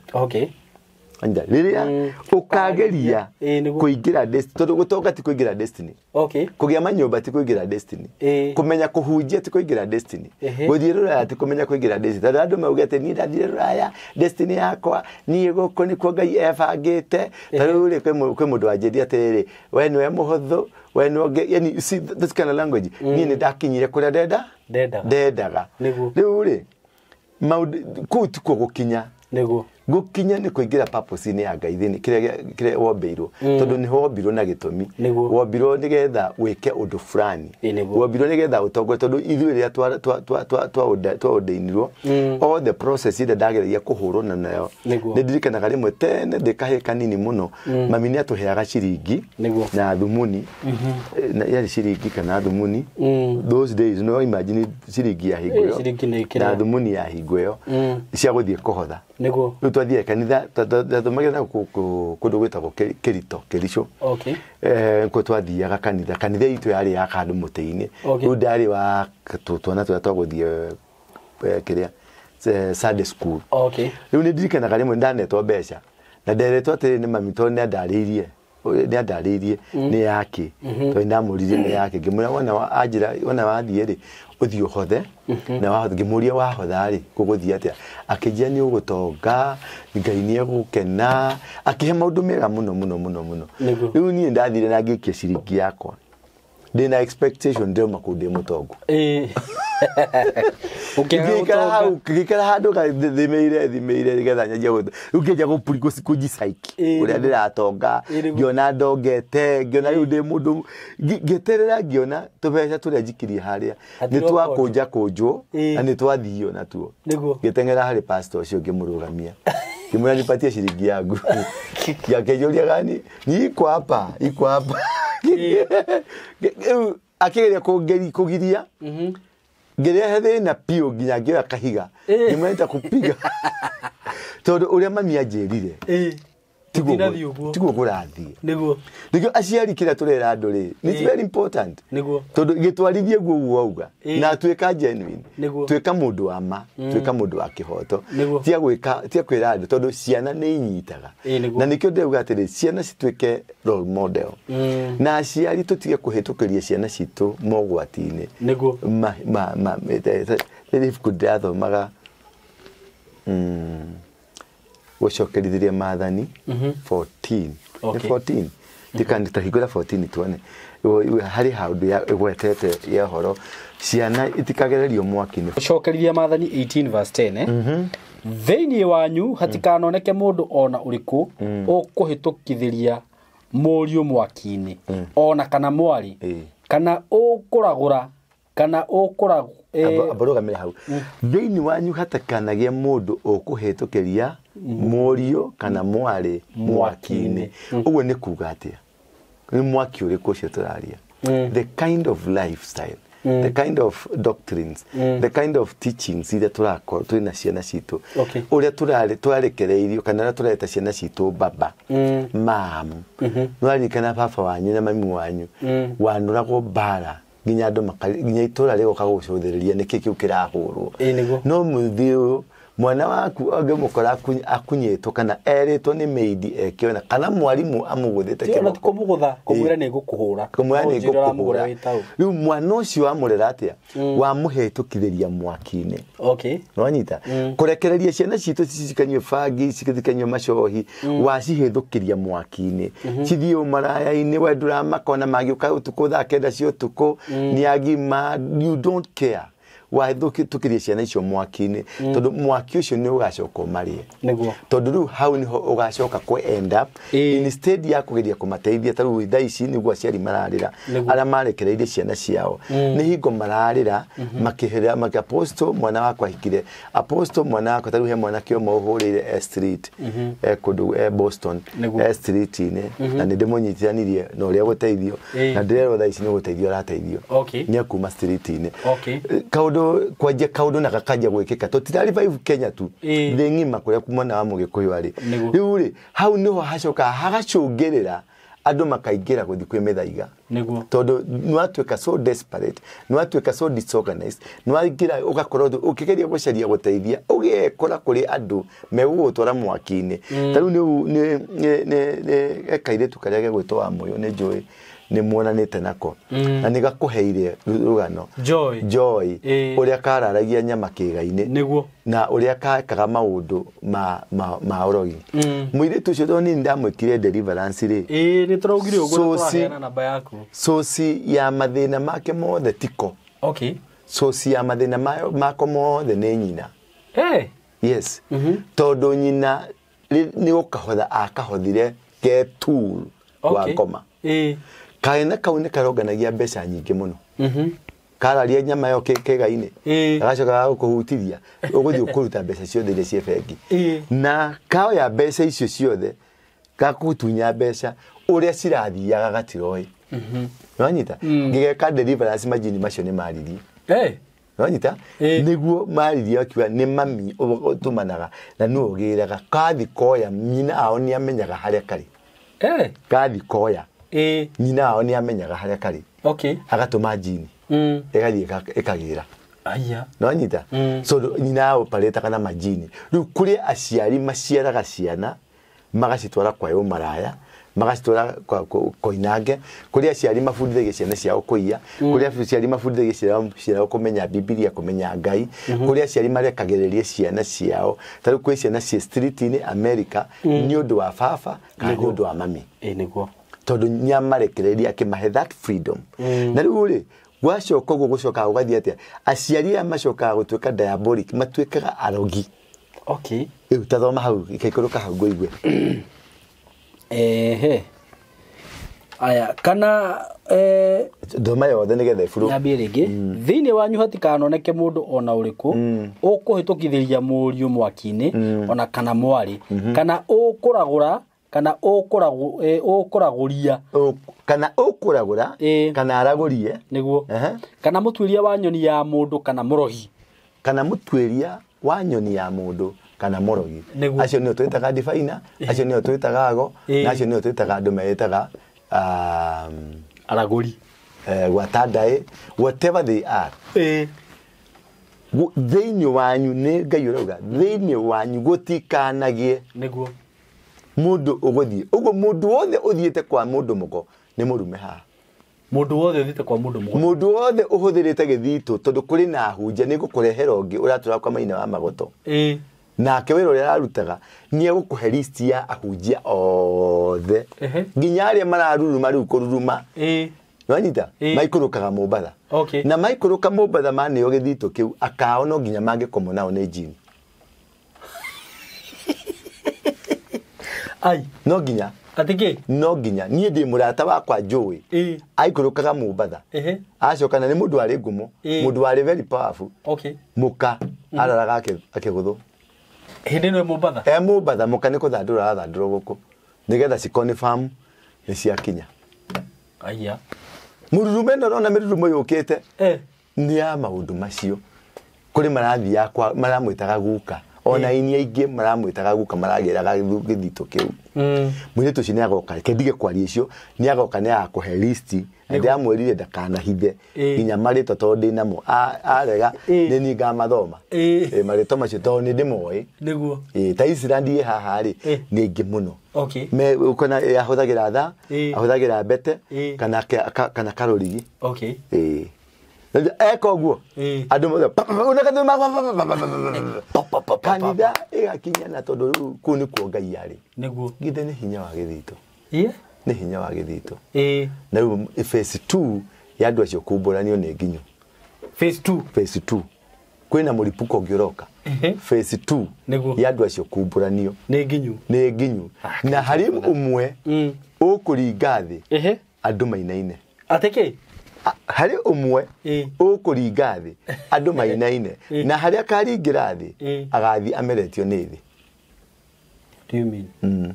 Anja rĩrĩa ũkageria kũingĩra destiny, tondũ gũtonga ti kũingĩra destiny. Kũgĩa manyũmba ti kũingĩra destiny. Kũmenya kũhunjia ti kũingĩra destiny. Gũthiĩ rũraya ti kũmenya kũingĩra destiny. Tondũ andũ mauge atĩ niĩ ndathire rũraya destiny yakwa niĩ gũkũ nĩkuo Ngai ebangĩte. Ta rĩu rĩ kwĩ mũndũ wanjĩrire atĩrĩrĩ, we nĩwe mũhũthũ, we nĩwe ũngĩ, yani you see this kind of language. Niĩ nĩ ndakinyire kũrĩa ndendaga. Rĩu rĩ maũndũ kũu tikuo gũkinya. Nĩguo gũkinya nĩ kũingĩra purpose-inĩ ya Ngai thĩinĩ kĩrĩa wombĩirwo, tondũ nĩho wombirwo na gĩtũmi. Wombirwo nĩgetha wĩke ũndũ fulani, wombirwo nĩgetha ũtongorie, tondũ ithuĩ rĩrĩa twaordainirwo all the process ĩrĩa ndageragia kũhũrana nayo, nĩ ndirikanaga rĩmwe tene ndĩ kahĩĩ kanini mũno, mami nĩ atũheaga ciringi na thumuni, yarĩ ciringi kana thumuni those days, no imagine ciringi ya hingo ĩyo na thumuni ya hingo ĩyo cia gũthiĩ kũhotha. Nĩguo rĩu twathiĩ kanitha twathomagĩra kũndũ gwĩtagwo Kĩrito Kĩricũ. Kũu twathiaga kanitha, kanitha itũ yarĩ ya handũ mũtĩ-inĩ. Rĩu ndarĩ wa twana tũrĩa twagũthiĩ kĩrĩa Sunday school. Rĩu nĩ ndirikanaga rĩmwe ndanetwo mbeca na nderetwo atĩrĩ nĩ mami, tondũ nĩ andarĩirie nĩ yake, tondũ ndamũririe nĩ yake, ngĩmwĩra wona anjĩra wona wathiĩ rĩ ũthiĩ ũhothe, na wahotha, ngĩmũria wahotha rĩ gũgũthiĩ atĩa, akĩnjĩra nĩ ũgũtonga, Ngai nĩ egũkena, akĩhe maũndũ mega mũno mũno mũno mũno. Rĩu niĩ ndathire na ngĩikia ciringi yakwa ndĩna expectation ndĩrauma kũu ndĩ mũtongu. Ngĩikara handũ thimĩire nĩgetha nyanjie rĩu ngĩanjia kũnjicaiki ũrĩa ndĩratonga, ngĩona ndongete, ngĩona rĩu ndĩ mũndũ, ngĩeterera ngĩona tũbeca tũrĩa njikirie harĩa nĩ twakũnja kũnjwo na nĩ twathio natuo. Ngĩteng'era harĩ pastor ũcio ngĩmũrũgamia, ngĩmwĩra nipatie ciringi yangu. Akĩnjũria gani, ni iko hapa, iko hapa. Rĩu akĩgeria kũgiria ngĩrehe thĩna biũ nginya ngĩoya kahiga ngĩmwĩra kupiga, tondũ ũrĩa mami anjĩrire tiguo kũrathiĩ. Nĩkĩo aciari kĩrĩa tũrera andũ rĩ, it's very important, tondũ gĩtwarithie guo ũguo wauga na tuĩka genuine, tuĩka mũndũ wa ma, tuĩka mũndũ wa kĩhoto, tia kwĩra andũ, tondũ ciana nĩ inyitaga. Na nĩkĩo ndĩrauga atĩrĩ, ciana cituĩke role model, na aciari tũtige kũhĩtũkĩria ciana citũ mogwati-inĩ. Rĩrĩ ibuku ndĩrathomaga gũcokerithirie maathani 14 nĩ 14 tikanditahingũra 14 tuone harĩ handũ ĩgwetete ya ũhoro ciana itikagererio mwaki-inĩ. Gũcokerithia maathani 18 verse 10 thĩinĩ wanyu hatikanoneke mũndũ ona ũrĩkũ ũkũhĩtũkithĩria mũriũ mwaki-inĩ ona kana mwarĩ kana ũkũragũra kana ũkũragũra. Abarũgamĩre hau. Thĩinĩ wanyu hatikanagie mũndũ ũkũhĩtũkĩria mũriũ kana mwarĩ mwaki-inĩ. Ũguo nĩ kuga atĩa? Nĩ mwaki ũrĩkũ ũcio tũraria? The kind of lifestyle, the kind of doctrines, the kind of teachings iria tũrakorwo twĩ na ciana citũ, ũrĩa tũrarekereirio kana ũrĩa tũreta ciana citũ baba, mam, nĩwaririkana baba wanyu na mami wanyu wanũragwo mbara nginya andũ nginya itũra rĩgoka gũcũthĩrĩria nĩkĩ kĩu kĩrahũrwo. No mũthĩ ũyũ mwana waku angĩmũkora akunyĩtwo kana erĩtwo nĩ maid ekiona kana mwarimũ amũgũthĩte kĩboko, kũmũgũtha kũmwĩra nĩ ngũkũhũra, kũmwĩra nĩ ngũkũhũra, rĩu mwana ũcio wamũrera atĩa? Wamũhĩtũkithĩria mwaki-inĩ. Nĩwanyita? Kũrekereria ciana citũ cikanyue bangi, cikanyue macohi, wacihĩthũkĩria mwaki-inĩ, cithiĩ ũmaraya-inĩ, we ndũramaka ona mangĩũka ũtukũ thaa kenda cia ũtukũ nĩ agima, you don't care. Wahĩtũkĩria ciana icio mwaki-inĩ, tondũ mwaki ũcio nĩ ũgacoka ũmarĩe. Tondũ rĩu hau nĩho ũgacoka kũ end up instead ya kũgeria kũmateithia. Ta rĩu thaa ici nĩguo aciari mararĩra arĩa marekereirie ciana ciao, nĩ hingo mararĩra makĩhĩra maki apostle mwana wakwa ahikire, apostle mwana wakwa, ta rĩu he mwanake ũmwe ũhũrĩire E Street, kũndũ Boston E Street-inĩ, na nĩ ndĩmũnyitithanirie na ũrĩa gũteithio, na ndĩrerwo thaa ici nĩ gũteithio arateithio, nĩ akuma street-inĩ. Kaũndũ Tondu kwanjia kaundu na gakanja gwikika tutira revive Kenya tu thi ng'ima kuria kumwana wa mugikuyu ari riu ri hau niho hacoka hagacungirira andu makaingira guthi kwi mithaiga tondu nwatuika so desperate nwatuika so disorganized nwaingira ugakorwo ukigeria gucaria guteithia ugekora kuri andu megugutwara mwaki-ini. Ta riu ni kairitu karia gegwitwo wa Moyo ni njui ni muonanite nako na ni gakuheire rugano Joy uria kararagia nyama kiga-ini na uria kakaga maundu ma urogi. Muiritu ucio tondu ni ndamwikire deliverance ri ni turaugire uguo twaheana namba yaku. Sosi ya mathina make mothe tiko. Okay. Sosi ya mathina mako mothe ni nyina. Yes. Tondu nyina ni gukahotha akahothire ke tool wa ngoma. Kaena kau nĩ karonganagia mbeca nyingĩ mũno. Kararia nyama yo kĩga-inĩ agacoka gagũkũhutithia ũgũthiĩ ũkũruta mbeca ciothe iria ciĩ bengi. Na kaoya mbeca icio ciothe gakũtunya mbeca ũrĩa cirathiaga gatiroĩ. Nĩwanyita? Ngĩgeka deliverance majini macio nĩ maririe. Nĩwanyita? Nĩguo maririe akiuga nĩ mami ũtũmanaga na nĩwe ũgĩraga kathi koya nyina ao nĩamenyaga harĩa karĩ. Kathi koya nyina ao ni amenyaga haria kari. Okay. Agatuma jini ĩgathiĩ ĩkagĩra. Aya. Nĩwanyita? So nyina ao paretaga na majini. Rĩu kũrĩ aciari maciaraga ciana magacitwara kwa maraya magacitwara kwa koinange, kũrĩ aciari mabundithagia ciana ciao kũiya, kũrĩ aciari mabundithagia ciana ciao kũmenya Bibilia kũmenya Ngai, kũrĩ aciari marekagĩrĩria ciana ciao. Ta rĩu kwĩ ciana ciĩ street-inĩ America nĩ ũndũ wa baba kana nĩ ũndũ wa mami. Nĩguo. Tondu nĩamarekereria akĩmahe that freedom. Na rĩu rĩ gwacoka ũguo gũcokaga gũgathiĩ atĩa aciari aya macokaga gũtuĩka diabolic matuĩkaga arogi. Okay. Rĩu ta thoma hau ikaikũrũka hau ngũigue. Ehe. Aya kana thoma yothe nĩgetha ĩburũ. Nyambie rĩngĩ. Thĩinĩ wanyu hatikanoneke mũndũ ona ũrĩkũ ũkũhĩtũkithĩria mũriũ mwaki-inĩ ona kana mwarĩ kana ũkũragũra kana ũkũragũria kana ũkũragũra kana aragũrie nĩguo kana mũtuĩria wa nyoni ya mũndũ kana mũrogi kana mũtuĩria wa nyoni ya mũndũ kana mũrogi. Acio nĩo twĩtaga difaina, acio nĩo twĩtaga ago, na acio nĩo twĩtaga andũ meĩtaga aragũri gwatandaĩ, whatever they are. Thĩinĩ wanyu nĩ Ngai ũrauga thĩinĩ wanyu gũtikanagie nĩguo mundu uguthie uguo mundu wothe uthiite kwa mundu mugo ni murume haha. Mundu wothe uthiite kwa mundu mugo, mundu wothe uhuthirite githito tondu kuri na hunja ni ngukurehera ungi uratura kwa maina wa magoto. Nake wira uria ararutaga ni egukuhe list ya ahunjia othe nginya aria mararuruma riu kururuma. Nĩwanyita? Maikũrũkaga Mombatha. Na maikũrũka Mombatha maneo gĩthito kĩu akao no nginya mangĩkomwo nao nĩ jini. Ai. No nginya. Atĩkĩ? No nginya. Niĩ ndĩ mũrata wakwa njũĩ. Aikũrũkaga Mombatha. Acoka na nĩ mũndũ warĩ ngumo, mũndũ warĩ very powerful. Okay. Mũka araraga akĩgũthwo. Hĩndĩ ĩno e Mombatha? E Mombatha, mũka nĩ kũthandũra arathandũrwo gũkũ. Nĩgetha ci confirm nĩ ciakinya. Aya. Mũrurume ĩno ũrona mĩrurumo yũkĩte nĩ ya maũndũ macio. Kũrĩ marathiaga kwa maramwĩtaga guka. Ona ini aingĩ maramwĩtaga guka maragĩraga gĩthito kĩu. Mũirĩtu ũcio nĩagoka, reke ndige kwaria icio, nĩagoka nĩagakũhe list, na ndĩramwĩrire ndakanahithe nginya marĩtwa tondũ ndĩnamo. Arega nĩ niĩ ngamathoma. Marĩtwa macio tondũ nĩ ndĩmoĩ. Nĩguo. Ta Iceland ĩ haha rĩ, nĩ aingĩ mũno. Okay. Ũkona ahũthagĩra thaa, ahũthagĩra mbete, kana karũrigi. Okay. Eka ũguo andũ mothe kanitha ĩgakinya na tondũ rĩu kũu nĩkuo Ngai arĩ. Nĩguo. Githĩ nĩ hinya wa gĩthito. Nĩ hinya wa gĩthito. Na rĩu phase 2 ya andũ acio kumbũranio nĩ nginyo. Phase 2. Phase 2. Kwĩna mũripũko ũngĩ ũroka. Phase 2 ya andũ acio kumbũranio nĩ nginyu. Nĩ nginyu. Na harĩ ũmwe ũkũringa thĩ andũ mainaine. Atĩkĩ? Harĩ ũmwe ũkũringa thĩ andũ mainaine na harĩa akaringĩra thĩ agathiĩ ameretio nĩ thĩ. Do you mean?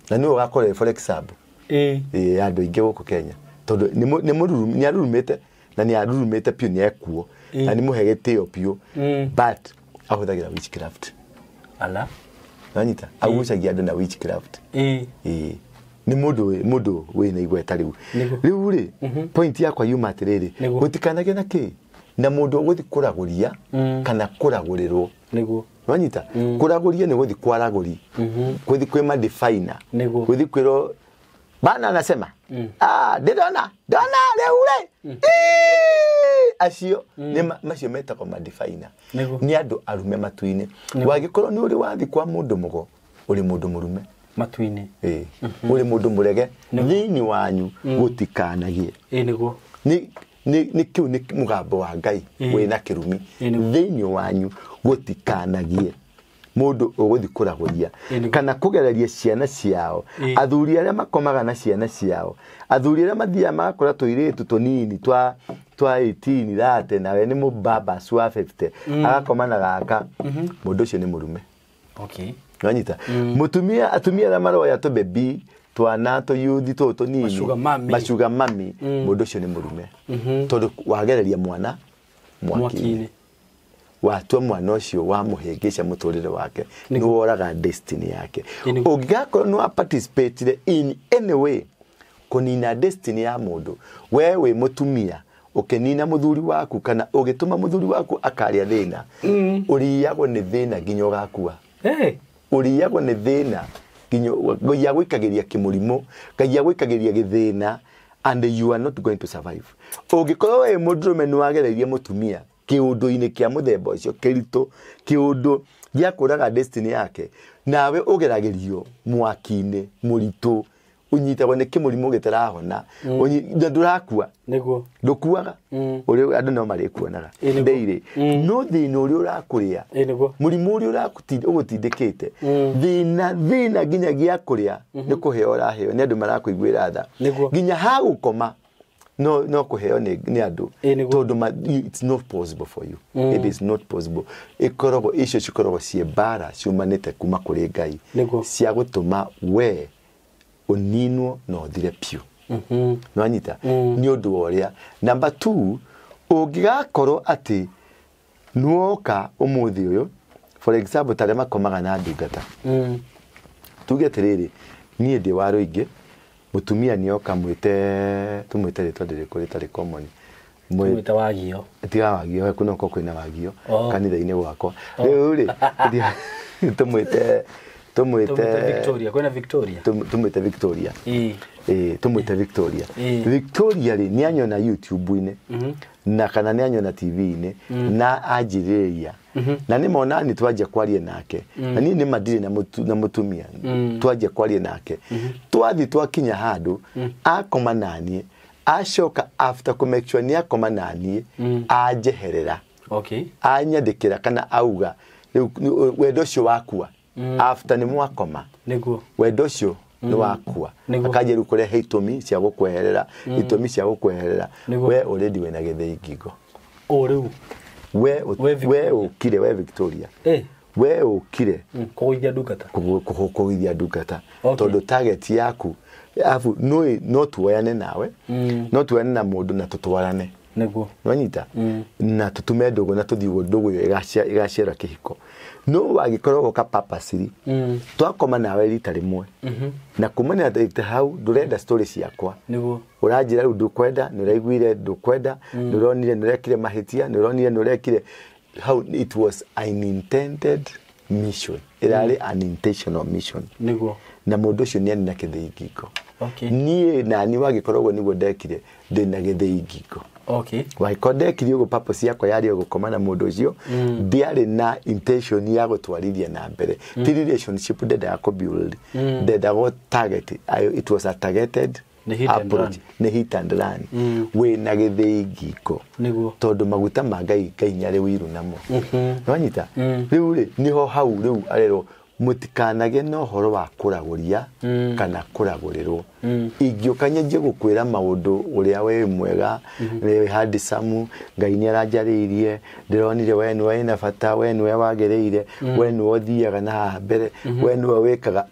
Na nĩwe ũgakorwo for example. Andũ aingĩ gũkũ Kenya tondũ nĩ arurumĩte Na nĩ arurumĩte piũ nĩ ekuo. Na nĩ mũhe gĩtĩo piũ. But ahũthagĩra witchcraft. Ala. Nanyita agucagia andũ na witchcraft. Nĩ mũndũ wĩna igweta rĩu. Rĩu rĩ point yakwa yuma atĩrĩrĩ gũtikanagĩe na kĩ na mũndũ ũgũthiĩ kũragũria kana kũragũrĩrwo. Nĩguo. Nanyita kũragũria nĩ gũthiĩ kwaragũri. Gũthiĩ kwĩ madefiner. Gũthiĩ kwĩrwo bana anasema ndĩrona ndona rĩu rĩ acio nĩ macio metagwo madefiner. Nĩ andũ arume matu-inĩ. Wagĩkorwo nĩ ũrĩ wathi kwa mũndũ mũgo ũrĩ mũndũ mũrume matu-inĩ. Ũrĩ mũndũ mũrege thĩinĩ wanyu gũtikanagie. Nĩguo. Nĩ kĩu nĩ mũgambo wa Ngai wĩna kĩrumi thĩinĩ wanyu gũtikanagie mũndũ ũgũthiĩ kũragũria kana kũgereria ciana ciao. Athuri arĩa makomaga na ciana ciao, athuri arĩa mathiaga magakora tũirĩtu tũnini twa 18 thate nawe nĩ mũbaba wa 50 agakoma na gaka, mũndũ ũcio nĩ mũrume. Okay. Nanyita mutumia atumia arĩa maroya tũbebi twana tũyuthi tũũ tũnini macuga mami, mũndũ ũcio nĩ mũrume. Tondũ wagereria mwana mwaki-inĩ, watua mwana ũcio wamũhĩngĩca mũtũrĩre wake, nĩ woraga destiny yake. Ũngĩgakorwo nĩ wa participate in any way kũnina destiny ya mũndũ, we wĩ mũtumia ũkĩnina mũthuri waku kana ũgĩtũma mũthuri waku akarĩa thĩna, ũrĩagwo nĩ thĩna nginya ũgakua. Ũrĩagwo nĩ thĩna nginya Ngai agwĩkagĩria kĩmũrimũ, Ngai agwĩkagĩria gĩthĩna, and you are not going to survive. Ũngĩkorwo wĩ mũndũrũme nĩ wagereirie mũtumia kĩũndũ-inĩ kĩa mũthemba ũcio kĩritũ, kĩũndũ gĩa kũraga destiny yake, nawe ũgeragĩrio mwaki-inĩ mũritũ, ũnyitagwo nĩ kĩmũrimũ gĩtarahona, ndũrakua. Nĩguo. Ndũkuaga. Ũrĩa andũ no marĩkuonaga daily. No thĩna ũrĩa ũrakũrĩa, mũrimũ ũrĩa ũgũtindĩkĩte, thĩna nginya gĩa kũrĩa nĩ kũheo ũraheo nĩ andũ marakũiguĩra tha, nginya ha gũkoma no kũheo nĩ andũ, tondũ it's not possible for you. It is not possible. Ikoragwo icio cikoragwo ciĩ mbara ciumanĩte kuma kũrĩ Ngai cia gũtũma we ũninwo na ũthire piũ. Nĩwanyita? Nĩ ũndũ wa ũrĩa. Number 2, ũngĩgakorwo atĩ nĩwoka ũmũthĩ ũyũ, for example ta arĩa makomaga na ndungata, tuge atĩrĩrĩ, niĩ ndĩ wa rũingĩ, mũtumia nĩoka mwĩte, tũmwĩte rĩtwa rĩrĩkũ rĩtarĩ common, mwĩte Wagio. Tiga Wagio, kuno ko kwĩna Wagio kanitha-inĩ gwakwa. Rĩu rĩ tũmwĩte Victoria, kwĩna Victoria. Tũmwĩte Victoria. Tũmwĩte Victoria. Victoria rĩ nĩ anyona YouTube-inĩ na kana nĩ anyona TV-inĩ na anjĩrĩria. Na nĩ mona nĩ twanjia kwaria nake. Na niĩ nĩ mandirĩ na mũtumia. Twanjia kwaria nake. Twathi twakinya handũ akoma naniĩ, acoka after kũ make sure nĩ akoma naniĩ, anjeherera. Okay. Anyandĩkĩra kana auga rĩu wendo ũcio wakua. After nĩ mwakoma. Nĩguo. Wendo ũcio nĩ wakua. Akanjia rĩu kũrehe itũmi cia gũkweherera, itũmi cia gũkweherera. We already wĩna gĩthĩi ngingo. O rĩu. We ũkire, we Victoria. We ũkire kũgũithia ndungata. Kũgũithia ndungata. Tondũ target yaku afu no tuoyane nawe, no tuoyane na mũndũ na tũtwarane. Nĩguo. Nĩwanyita? Na tũtume ndũgũ na tũthiĩ ũguo ndũgũ ĩyo ĩgaciara kĩhiko. No wagĩkorwo woka purposely, twakoma nawe rita rĩmwe, na kumana na hau ndũrenda story ciakwa. Nĩguo. Ũranjĩra rĩu ndũkwenda, nĩ ũraiguire ndũkwenda, nĩ ũronire nĩ ũrekire mahĩtia, nĩ ũronire nĩ ũrekire. Hau it was an intended mission. Ĩrarĩ an intentional mission. Nĩguo. Na mũndũ ũcio nĩ arĩ na gĩthĩi ngingo. Okay. Niĩ nani wagĩkorwo ũguo nĩguo ndekire, ndĩ na gĩthĩi ngingo. Okay. Wagĩkorwo ndekire ũguo purpose yakwa yarĩ gũkoma na mũndũ ũcio, ndiarĩ na intention ya gũtwarithia na mbere. Ti relationship ndendaga kũ build, ndendaga target. It was a targeted approach. Nĩ hit and run. Wĩna gĩthĩi ngingo. Nĩguo. Tondũ maguta ma Ngai Ngai nĩ arĩ ũiru namo. Nĩwanyita? Rĩu rĩ nĩho hau rĩu arerwo mũtikanage na ũhoro wa kũragũria kana kũragũrĩrwo. Ingĩũka nyanjie gũkwĩra maũndũ ũrĩa we mwega, we handsome, Ngai nĩ aranjarĩirie, ndĩronire we nĩwe wĩna bata, we nĩwe wagĩrĩire, we nĩwe ũthiaga na haha mbere, we nĩwe wĩkaga,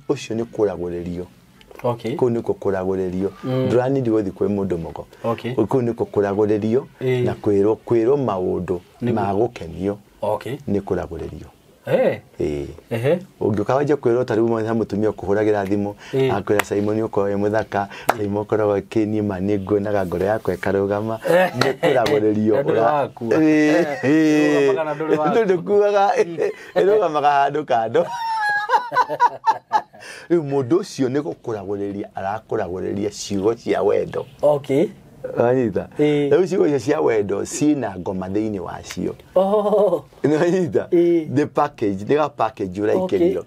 ũcio nĩ kũragũrĩrio. Okay. Kũu nĩkuo kũragũrĩrio. Ndũranindi gũthiĩ kwĩ mũndũ mũgo. Okay. Kũu nĩkuo kũragũrĩrio na kwĩrwo maũndũ ma gũkenio. Okay. Nĩ kũragũrĩrio. Eh. Ĩĩ. Ũngĩũka wanjie kwĩrwo ta rĩu he mũtumia ũkũhũragĩra thimũ, akwĩra Simon ũkorwo wĩ mũthaka, Simon ũkoragwo kĩniĩ ma nĩ nguonaga ngoro yakwa ĩkarũgama, nĩ kũragũrĩrio. Ndũrĩ wakua. Ĩĩ. Ndũkuaga, ĩrũgamaga handũ kando. Rĩu mũndũ ũcio nĩ gũkũragũrĩria arakũragũrĩria ciugo cia wendo. Okay. Wanyita? Rĩu ciugo icio cia wendo ciĩna ngoma thĩinĩ wacio. Oh. Nĩwanyita? The package, nĩ ga package ũraikĩrio.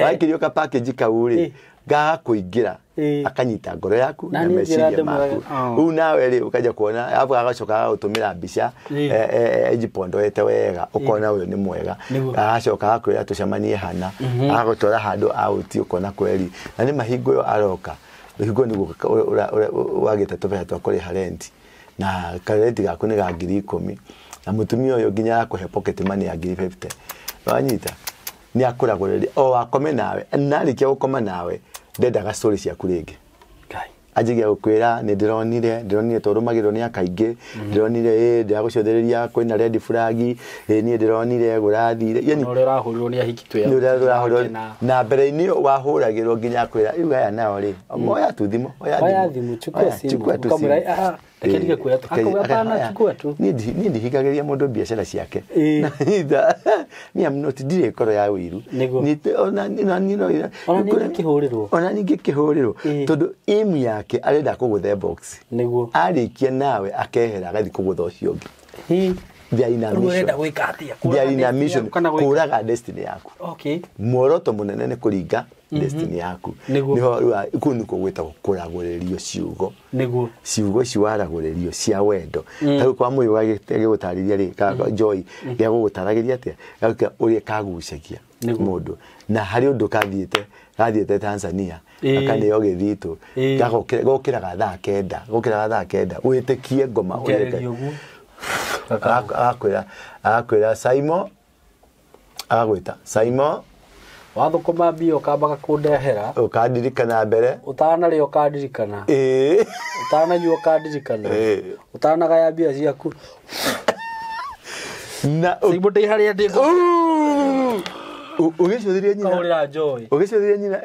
Waikĩrio ka package kau rĩ, gagakũingĩra, akanyita ngoro yaku na meciria maku. Rĩu nawe rĩ ũkanja kuona, arabu agacoka agagũtũmĩra mbica ejipondoete wega, ũkona ũyũ nĩ mwega. Agacoka agakwĩra tũcemanie hana, agagũtwara handũ out ũkona kweri. Na nĩ mahingo ĩyo aroka. Hingo nĩguo wagĩte tũbeca twa kũrĩha rent, na karenti gaku nĩ ga 10,000, na mũtumia ũyũ nginya akũhe pocket money ya 50,000. Wanyita? Nĩ akũragũrĩria o akome nawe, na arĩkia gũkoma nawe ndendaga story ciaku rĩngĩ. Anjagia gũkwĩra nĩ ndĩronire tũrũmagĩrĩrwo nĩ akaingĩ, ndĩronire ndĩragũcũthĩrĩria kwĩna red flag, niĩ ndĩronire gũrathire. Yani ũrĩa ũrahũrirwo nĩ ahiki twĩ. Nĩ ũrĩa ũrahũrirwo na mbere-inĩ wahũragĩrwo nginya akwĩra rĩu aya nao rĩ, oya tu thimũ, oya thimũ, chukua simu, ũkamwĩra reke ndige kuoya tu, akauga hapana, chukua tu. Niĩ ndihingagĩria mũndũ biacara ciake. Niĩ am not, ndirĩ ngoro ya ũiru. Ona niĩ ona ningĩ kĩhũrĩrwo tondũ aim yake arenda kũgũthe box. Nĩguo. Arĩkia nawe akehera agathiĩ kũgũtha ũcio ũngĩ. They are in a mission. They are in a mission. Kũraga destiny yaku. Okay. Muoroto mũnene nĩ kũringa destiny yaku. Niho kũu nĩkuo gwĩtagwo kũragũrĩrio ciugo. Nĩguo. Ciugo ici waragũrĩrio cia wendo. Ta rĩu kwa mũyũ agĩgũtarĩria rĩ, Joy, gĩa gũgũtaragĩria atĩa? Gagũkĩra ũrĩa kagucagia mũndũ. Na harĩ ũndũ kathiĩte Tanzania, akaneo gĩthitũ, gokĩraga thaa kenda, gokĩraga thaa kenda, wĩtĩkie ngoma ũrĩa. Agakwĩra Simon, agagwĩta Simon, wathũkũma mbia ũkambaga kũndehera, ũkandirikana mbere, ũtanarĩa ũkandirikana, ũtananyua ũkandirikana, ũtanagaya mbia ciaku. Na Simon ndĩ harĩa ndĩ. Ũgĩcũthĩria nyina. Kahũrĩra Joy. Ũgĩcũthĩria nyina.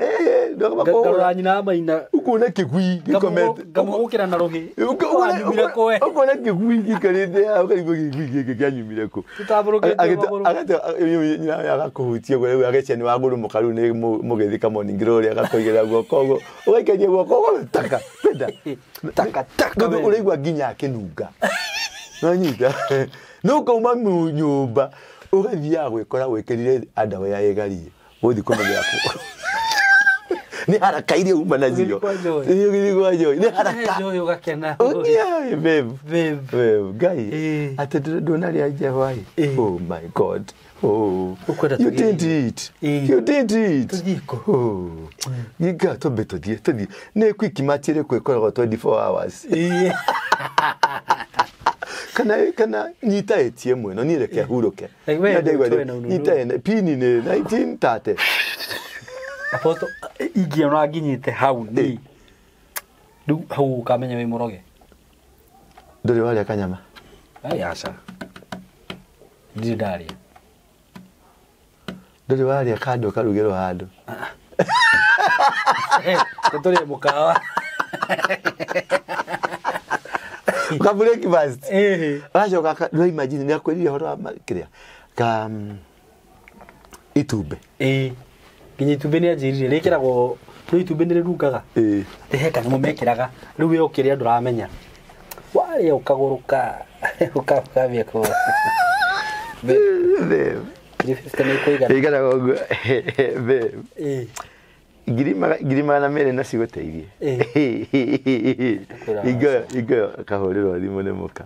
Ngarora nyina maina. Ũkuona kĩgui gĩkomete. Ngamũgũkĩra na rũhĩ. Ũkuona kĩgui gĩikarĩte haha, ũkarigwo kĩgui gĩkĩ kĩanyumire kũ. Tũtambũrũkĩtie magũrũ. Nyina agakũhutia ũguo rĩu agecia nĩ wagũrũmũka rĩu nĩ mũgĩthiĩ ka morning glory agakũigĩrĩra guoko ũguo. Ũgaikaria guoko ũguo taka. Penda. Taka taka. Tondũ ũraigua nginya akĩnunga. Nĩwanyita? No ũkauma nyũmba ũgathiaga gwĩkora gwĩkĩrire underwear ĩgarie ũgũthiĩ kũmũgĩra kũ. Nĩ haraka iria uma nacio. Ũgĩthiĩ kwa Joy. Nĩ haraka. Joy ũgakena. Babe. Babe. Ngai. Atĩ ndũnarĩa nja hwaĩ. Oh my God. Oh. You didn't eat. You didn't eat. Tũthiĩ kũ? Oh. Gika twambe tũthiĩ tũthiĩ. Nĩ quick mart ĩrĩkũ ĩkoragwo 24 hours. Kana nyita ATM ĩno niĩ reke hurũke. Nyita pini nĩ 1930. Apostle ingĩona nginyĩte hau ni rĩu hau ũkamenya wĩ mũroge. Ndũrĩ warĩa kanyama? Ai aca. Ndirĩ ndarĩa. Ndũrĩ warĩa kando karugĩrwo handũ? Tũrĩe mũkawa. Ka breakfast. Agacoka no imagine nĩ akwĩrire ũhoro wa kĩrĩa ka itumbĩ. Nginya itumbĩ nĩ anjĩrire rĩkĩragwo rĩu itumbĩ nĩ rĩrungaga. Atĩ he kanyamũ mekĩraga rĩu we ũkĩrĩa ndũramenya. Warĩa ũkagũrũka ũkambia kũ. Babe. 350 nĩ ĩkũigana. Ĩiganaga ũguo. Babe. 200,000 no cigũteithie. Ingo kahũrĩrwo thimũ nĩ mũka.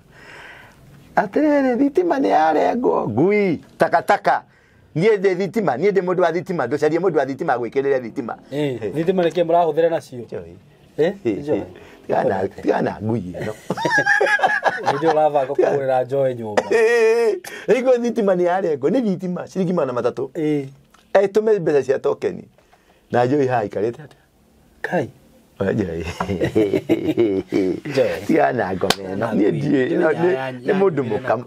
Atĩrĩrĩ thitima nĩ yarengwo ngui takataka. Niĩ ndĩ thitima, niĩ ndĩ mũndũ wa thitima, ndũcarie mũndũ wa thitima agwĩkĩrĩre thitima. Thitima nĩkĩĩ mũrahũthĩra nacio? Joy. Tigana ngui ĩno. Nĩ ũrabanga kũgũrĩra Joy nyũmba. Ingo thitima nĩ yarengwo, nĩ thitima ciringi 300. Ĩtũme mbeca cia tokeni. Na Joy haha aikarĩte atĩa? Kai. Tiga na ngoma ĩno niĩ ndiĩ nĩ mũndũ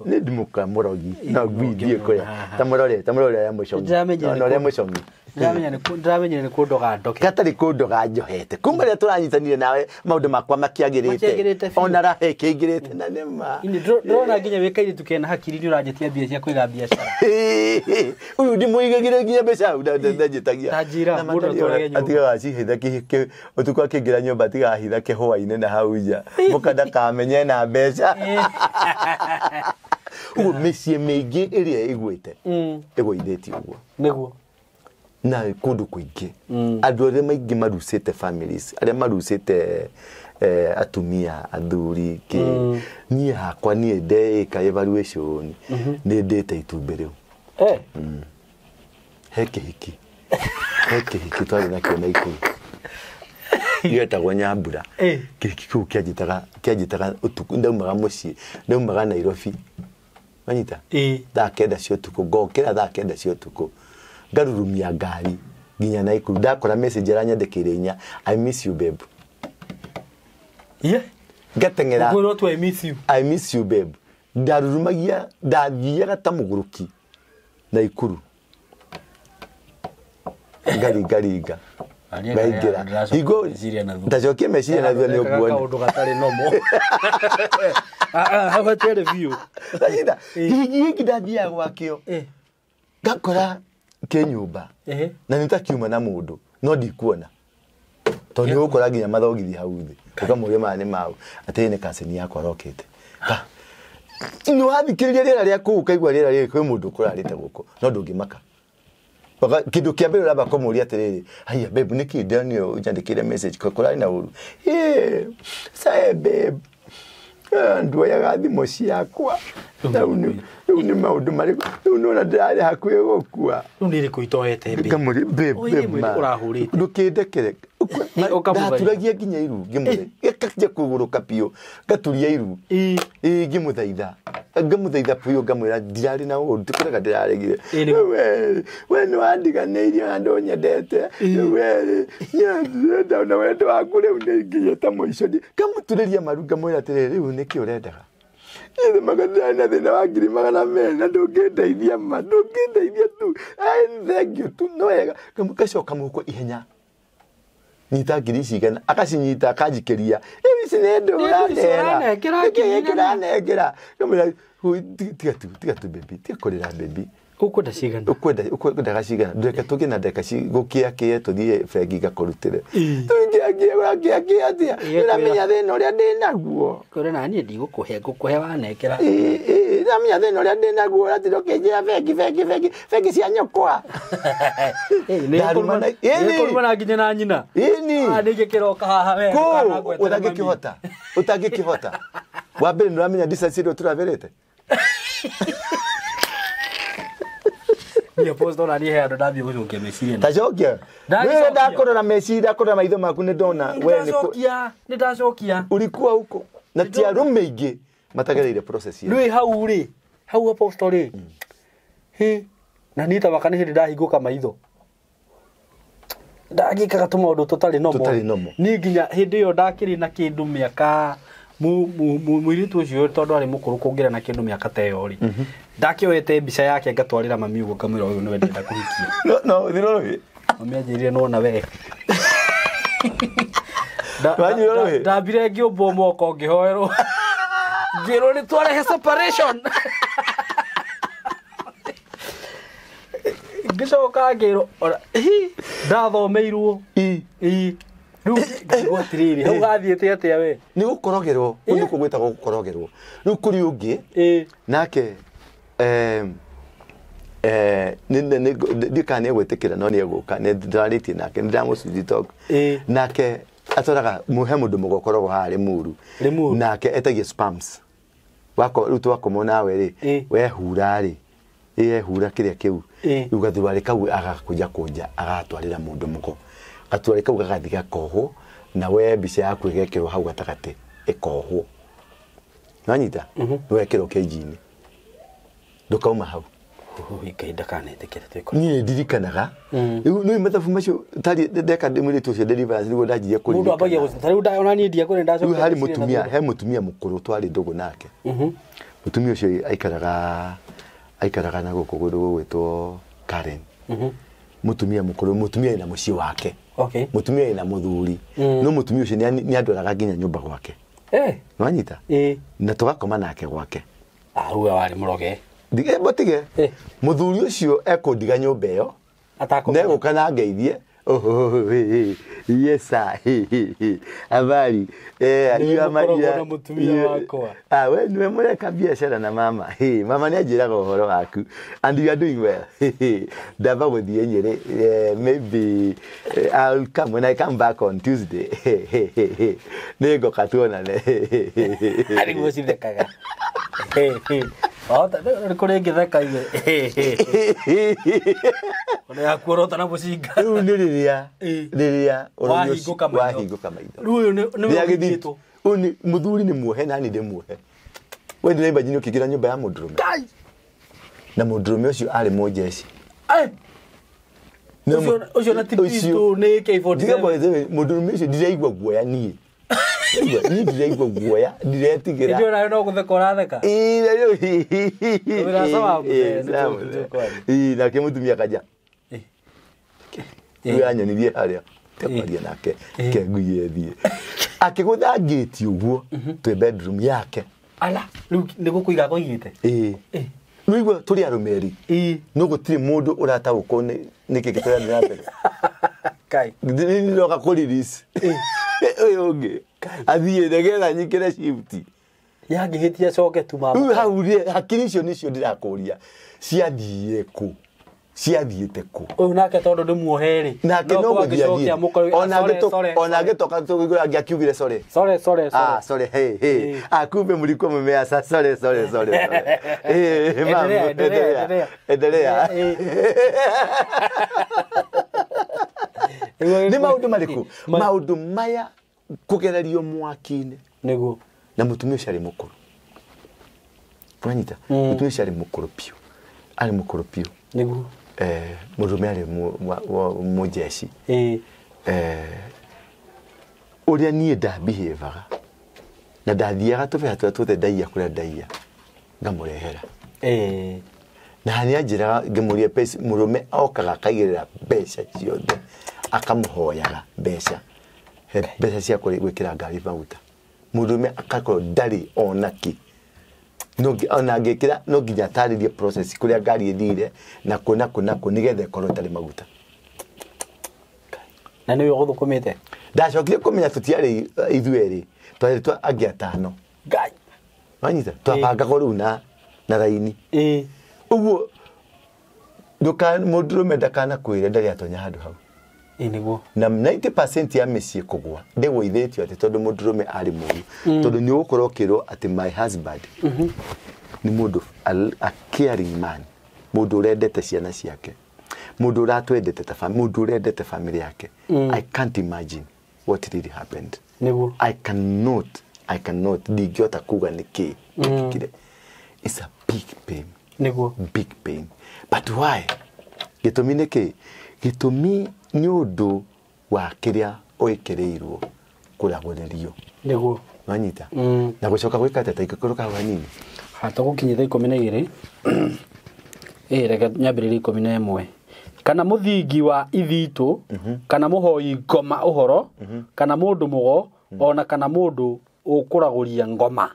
nĩ ndimũka mũrogi no ngui ndiĩ kũrĩa ta mũrore ũrĩa mũcong'i no ũrĩa mũcong'i ndĩramenyire nĩ kũndoga ndoke gatarĩ kũndoga njohete kuma rĩrĩa tũranyitanire nawe maũndũ makwa makĩagĩrĩte ona raha ĩkĩingĩrĩte na nĩ ma ndĩrona nginya wĩ kairĩtu kena hakiri nĩ ũranjĩtia mbia cia kũiga biacara ũyũ ndimũigagĩre nginya mbeca hau ndanjĩtagia ta njĩra mũndũ atwarage nyũmba atigaga acihitha ũtukũ akĩingĩra nyũmba atigaga ahitha kĩhũa-inĩ na hau nja mũka ndakamenye na mbeca ũguo mĩciĩ mĩingĩ ĩrĩa ĩgwĩte ĩgũithĩtie ũguo nĩguo na kũndũ kũingĩ andũ arĩa maingĩ marucĩte families arĩa marucĩte atumia athuri kĩ niĩ hakwa niĩ ndeĩka evaluation nĩ ndĩte itumbĩ rĩu he kĩhiki twarĩ nakĩo Naikuru gĩetagwo Nyambura kĩhiki kĩu kĩanjĩtaga ũtukũ ndaumaga mũciĩ ndaumaga Nairobi wanyita thaa 9 cia ũtukũ ngokĩra thaa 9 cia ũtukũ ngarurumia ngari nginya Naikuru ndakora message aranyandĩkĩire inya I miss you babe yeah ngateng'era ũkwĩrwo tu I miss you I miss you babe ndarurumagia ndathiaga ta mũgũrũki Naikuru ngaringaringa ngaingĩra hingo ndacokia meciria na thutha nĩ ũkuona kaũndũ gatarĩ nomo hau hatiarĩ biũ hingi ndathiaga gwakĩo ngakora kĩ nyũmba na nĩ takiuma na mũndũ no ndikuona tondũ nĩ ũgũkora nginya mathogithi hau thĩ ũkamũria maya nĩ mau atĩ nĩ kacini yakwa arokĩte nĩ wathikĩrĩria rĩera rĩa kũu ũkaigua rĩera rĩrĩ kwĩ mũndũ ũkũrarĩte gũkũ no ndũngĩmaka kĩndũ kĩa mbere ũramba kũmũria atĩrĩrĩ haiya babe nĩkĩ ndĩronire ũnjandĩkĩire message kũrarĩ na ũru sae babe nduoyaga thimũ ciakwa rĩu nĩ maũndũ marĩkũ rĩu nĩwona ndĩrarĩ hakuhĩ gũkua rĩu nĩ ĩrĩkũ itoete babe ngamũria babe ũrahũrĩte ndũkĩndekere ndaturagia nginya iru ngĩmũthaitha gĩkanjia kũgũrũka biũ ngaturia iru ngĩmũthaitha ngamũthaitha biũ ngamwĩra ndirarĩ na ũru tikũrega ndĩraregire we nĩ wandiganĩirie na ndũnyendete we ndĩrenda na wendo waku rĩu nĩ nginyĩte mũico ngamũturĩria maru ngamwĩra atĩrĩrĩ rĩu nĩkĩ ũrendaga Ĩthemaga ndĩrarĩ na thĩna wa 200,000 na ndũngĩndeithia ma ndũngĩndeithia tu thank you tu no wega ngacoka mũhuko ihenya nyita ngiri ici igana akacinyita akanjikĩria ici nĩ ndũ ũranera nĩkĩ kĩranengera ngamwĩra tiga tu baby tiga kũrĩra baby ũkwenda cigana ũkwendaga cigana ndũreke tũgĩe na ndeka gũkĩakĩe tũthiĩ bengi ngakũrutĩre tũngĩakĩe ũrakĩakĩe atĩa ũramenya thĩna ũrĩa ndĩ naguo kũrĩ na niĩ ndigũkũhe ngũkũhe wanengera ũramenya thĩna ũrĩa ndĩ naguo ũratinda ũkĩnjĩra bengi bengi bengi bengi cia nyũkwa nĩkũrumana nginya na nyina ĩni nĩkĩ kĩroka haha we kũ ũtangĩkĩhota ũtangĩkĩhota wa mbere nĩũramenya distance ĩrĩa tũraberete Ni apostle na niĩ he andũ ndathiĩ gũcokia meciria tacokia wewe ndakũrora meciria ndakũrora maitho maku nĩ ndona we nĩ ndacokia ulikuwa huko na ti arũme aingĩ matagereire process ĩyo rĩu hau rĩ hau apostle rĩ hĩ na niĩ tabaka nĩ hĩndĩ ndahingũka maitho ndagĩkaga tũmaũndũ tũtarĩ nomo niĩ nginya hĩndĩ ĩyo ndakĩrĩ na kĩndũ mĩaka mũirĩtu ũcio tondũ arĩ mũkũrũ kũngĩra na kĩndũ mĩaka ta ĩyo rĩ ndakĩoete mbica yake ngatwarĩra mami ũguo ngamwĩra ũyũ nĩwe ndĩrenda kũhikia no thirwo rũhĩ mami anjĩrire nĩwona we ndambire ngĩũmbwo moko ngĩhoerwo ngĩrwo nĩ twarehe separation ngĩcoka ngĩrwo ndathomeirwo rĩu ngaigua atĩrĩrĩ hau gathiĩte atĩa we nĩ gũkorogerwo kũu nĩkuo gwĩtagwo gũkorogerwo rĩu kũrĩ ũngĩ nake ndiũĩ kana nĩ egwĩtĩkĩra no nĩ egũka nĩ ndĩrarĩtie nake nĩ ndĩramũcuthi talk nake atwaraga he mũndũ mũgokoragwo haha Limuru nake etagia spams rĩu twakomwo nawe rĩ wehura rĩ ehura kĩrĩa kĩu rĩu gathurarĩ kau agakũnja kũnja agatwarĩra mũndũ mũgo gaturarĩ kau gagathiĩ gakohwo na we mbica yaku ĩgekĩrwo hau gatagatĩ ĩkohwo nĩwanyita wekĩrwo kĩnji-inĩ ndũkauma hau Ngai ndakanetĩkĩre twĩkore. Niĩ ndirikanaga rĩu nĩ mathabu macio tari ndeka mũirĩtu ũcio deliverance nĩguo ndanjirie Mũndũ ambagia kũririkana. gũcita rĩu ona niĩ ndiakũrĩ Rĩu ndacoka harĩ mũtumia, he mũtumia mũkũrũ twarĩ ndũgũ nake. Mũtumia ũcio aikaraga na gũkũ kũndũ gũgwĩtwo Karen. Mũtumia mũkũrũ, mũtumia ena mũciĩ wake. Okay. Mũtumia ena mũthuri. No mũtumia ũcio nĩ andwaraga nginya nyũmba gwake. Nĩwanyita? Na tũgakoma nake gwake. Ah, uwe warĩ mũroge. Ndige botige. Mũthuri ũcio ekũndiga nyũmba ĩyo. Atakũmenya. Negũka na ngeithie. Oh, yes sir. Habari. Nĩwe You are my mũkoragwo na mũtumia wakwa. Ah, we niwe mũreka biacara na mama. Hey, mama nĩ anjĩraga ũhoro waku. And you are doing well. Ndamba gũthiĩ Nyĩrĩ. Maybe I'll come when I come back on Tuesday. Nĩngoka tuonane. Arĩguo cithekaga. Wahota nĩ kũrĩ ngĩtheka iwe. Ona yakuorota na mũcinga. Rĩu nĩ rĩrĩa rĩrĩa Wahingũka maitho. wahingũka maitho. Rĩu ũyũ nĩ Rĩrĩa gĩthii- ũhingĩtwo. Ũyũ nĩ mũthuri nĩ muohe na niĩ ndĩ muohe. We ndĩra imagine ũkĩingĩra nyũmba ya mũndũrũme. Ngai! Na mũndũrũme ũcio arĩ mũnjeshi. Ai! Ũcio na ti pistol nĩ AK47. Ndiga bwana, mũndũrũme ũcio ndiraigua guoya niĩ. Ndaigua, niĩ ndiraigua guoya, ndiretigĩra. Hĩndĩ ĩyo nawe no gũtheka ũratheka. Ĩĩ, na rĩu, Wĩra sawa, ĩĩ, mũthee, nĩ sawa, tũkũ kwaria. Ĩĩ, nake mũtumia akanja. Rĩu anyonirie harĩa tekwaria nake kenguie thiĩ. Akĩgũtha ngĩti ũguo twĩ bedroom yake. Ala, rĩu nĩ gũkũiga akũigĩte. Ĩĩ. Nĩũigua tũrĩ arũme erĩ. No gũtirĩ mũndũ ũrataũkwo nĩkĩ kĩrathiĩ na mbere. Kai. Nĩndoka kũ release. Ũyũ ũngĩ athiĩ nĩgetha nyingĩre shift. Yangĩhĩtia coke tu mama. Rĩu hau rĩ, hakiri icio nĩcio ndĩrakũria ciathiire kũ? Ciathiĩte kũ? Ũyũ nake tondũ nĩ muohe rĩ. Nake no gũthiĩ angĩcokia athiĩ. mũkorwo Ona angĩtoka tũkĩgũra angĩakiugire sorry. Sorry, sorry, sorry. Ah, sorry, hey, hey. Ah, kumbe mlikuwa mmeasa. Sorry, sorry, sorry, sorry. Eh, mama, Endelea, endelea, endelea. Nĩ maũndũ marĩkũ? Maũndũ maya kũgererio mwaki-inĩ. Nĩguo. Na mũtumia ũcio arĩ mũkũrũ. Wanyita? Mũtumia ũcio arĩ mũkũrũ biũ. Arĩ mũkũrũ biũ. Nĩguo. Mũndũrũme arĩ mũjeshi. Ũrĩa niĩ ndabihevaga na ndathiaga tũbeha tũrĩa tuothe ndaiya kũrĩa ndaiya ngamũrehera. Na nĩ anjĩraga ngĩmũria mbeca, mũrũme okaga akaigĩrĩra mbeca ciothe akamũhoyaga mbeca. He mbeca cia gwĩkĩra ngari maguta. Mũndũrũme akakorwo ndarĩ ona kĩ. Ona angĩkĩra no nginya atarĩrie process kũrĩa ngari ĩthire na kũ na kũ na kũ nĩgetha ĩkorwo ĩtarĩ maguta. Na nĩwe ũgũthũkũmĩte? Ndacokire kũmenya tũtiarĩ ithuĩ erĩ, twarĩ twa angĩ atano. Ngai! Wanyita? Twabangagwo rĩu na raini. Ũguo mũndũrũme ndakanakwĩre ndarĩ atonya handũ hau. Nĩguo. Na 90% ya mĩciĩ kũgũa ndĩgũithĩtio atĩ tondũ mũndũrũme arĩ mũru. Tondũ nĩ ũgũkorwo ũkĩrwo atĩ my husband nĩ mũndũ a caring man, mũndũ ũrendete ciana ciake, mũndũ ũratwendete ta mũndũ ũrendete family yake. I can't imagine what really happened. Nĩguo. I cannot ndingĩhota kuga nĩkĩ gĩekĩkire. It's a big pain. Nĩguo. Big pain. But why? Gĩtũmi nĩ kĩ? Gĩtũmi nĩ ũndũ wa kĩrĩa ũĩkĩrĩirwo kũragũrĩrio. Nĩguo. Wanyita? Na gũcoka gwĩka atĩa ta ingĩkorwo hau hanini? Tũgũkinyia thaa 12. Reke nyambĩrĩrie 11. Kana mũthingi wa ithitũ, kana mũhoi ngoma ũhoro, kana mũndũ mũgo, ona kana mũndũ ũkũragũria ngoma.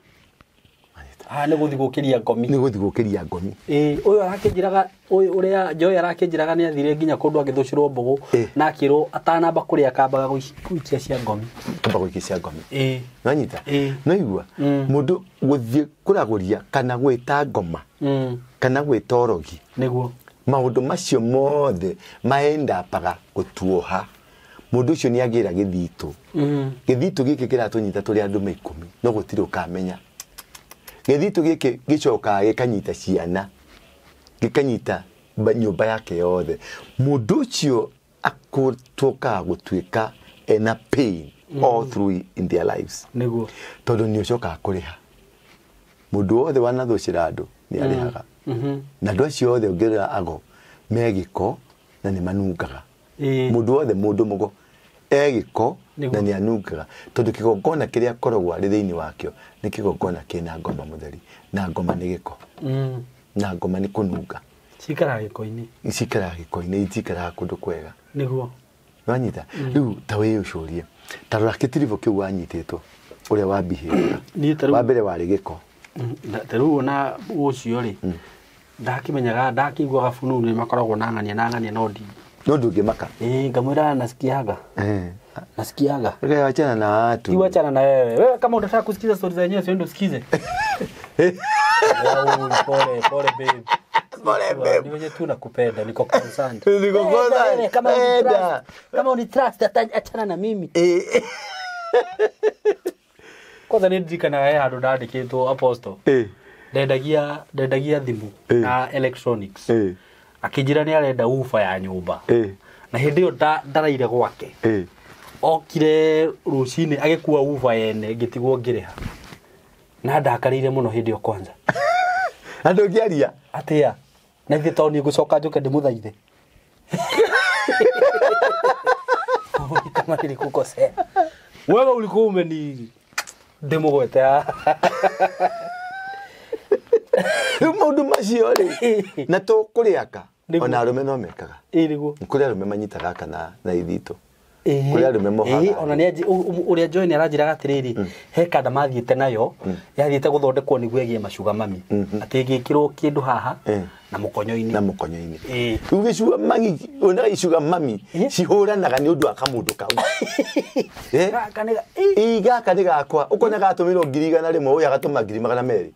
Haha nĩ gũthiĩ gũkĩria ngomi. Nĩ gũthiĩ gũkĩria ngomi. Ũyũ arakĩnjĩraga, ũyũ ũrĩa Joy arakĩnjĩraga nĩ athire nginya kũndũ agĩthũcĩrwo mbũgũ, na akĩrwo atanamba kũrĩa akambaga gũikia cia ngomi. Kamba gũikia cia ngomi. Nĩwanyita? Nĩwaigua? Mũndũ gũthiĩ kũragũria kana gwĩta ngoma, kana gwĩta ũrogi. Nĩguo. Maũndũ macio mothe maendapaga gũtuoha. Mũndũ ũcio nĩ agĩra gĩthitũ. Gĩthitũ gĩkĩ kĩratũnyita tũrĩ andũ me 10, no gũtirĩ ũkamenya. Gĩthitũ gĩkĩ gĩcokaga gĩkanyita ciana, gĩkanyita nyũmba yake yothe. Mũndũ ũcio akũtuĩkaga gũtuĩka ena pain all through in their lives. Nĩguo. Tondũ nĩ ũcokaga kũrĩha. Mũndũ wothe wanathũcĩra andũ nĩ arĩhaga. Na andũ acio othe ũngĩrora ago me gĩko na nĩ manungaga. Mũndũ wothe mũndũ mũgo e gĩko na nĩ anungaga tondũ kĩgongona kĩrĩa akoragwo arĩ thĩinĩ wakĩo nĩ kĩgongona kĩna ngoma mũtheri na ngoma nĩ gĩko. Na ngoma nĩ kũnunga. Cikaraga gĩko-inĩ. Cikaraga gĩko-inĩ, itikaraga kũndũ kwega. Nĩguo. Wanyita? Rĩu ta wĩ ũcũrie. Ta rora kĩtiribũ kĩu wanyitĩtwo ũrĩa wambihĩte. Wa mbere warĩ gĩko. Ta rĩu ona ũcio rĩ ndakimenyaga ndakiguaga fununu nĩ makoragwo na ng'ania na ng'ania no ndi. No ndũngĩmaka. Ngamwĩra nasikiaga. Nasikiaga. Wewe achana na watu. Ti wachana na wewe. Wewe kama unataka kusikiza stories zenyewe sio ndio usikize. Pole pole babe. Pole babe. Ni wewe tu nakupenda, niko concerned. Niko concerned. Kama uni trust, kama uni trust achana na mimi. Kwanza ni ndirikanaga he handũ ndandĩkĩtwo Apostle. Ndendagia thimũ na electronics. Akĩnjĩra nĩ arenda ufa ya nyũmba. Na hĩndĩ ĩyo ndaraire gwake. Okire rũcinĩ agĩkua ufa yene ngĩtigwo ngĩrĩha. Na ndakarĩire mũno hĩndĩ ĩyo kwanza. Na ndũngĩaria? Atĩa? Na ithuĩ tondũ niĩ ngũcoka njũke ndĩmũthaithe. Kama nilikukosea. Wewe ulikuwa umeni ndĩmũgwete haha. Rĩu maũndũ macio rĩ na tũkũrĩ aka ona arũme no mekaga. Nĩguo. Kũrĩ arũme manyitaga aka na ithitũ. Kũrĩ arũme mohaga. Ona nĩ ũrĩa Joy aranjĩraga atĩrĩrĩ he kanda mathiĩte nayo yathiĩte gũthondekwo nĩguo ĩgĩe macuga mami atĩ ĩgĩkĩrwo kĩndũ haha na mũkonyo-inĩ. Na mũkonyo-inĩ. Rĩu gĩcuga mami onaga icuga mami cihũranaga nĩ ũndũ wa kamũndũ kau. Gaka nĩ gakwa ũkona gatũmĩrwo 100,000 ũyũ agatũma 200,000.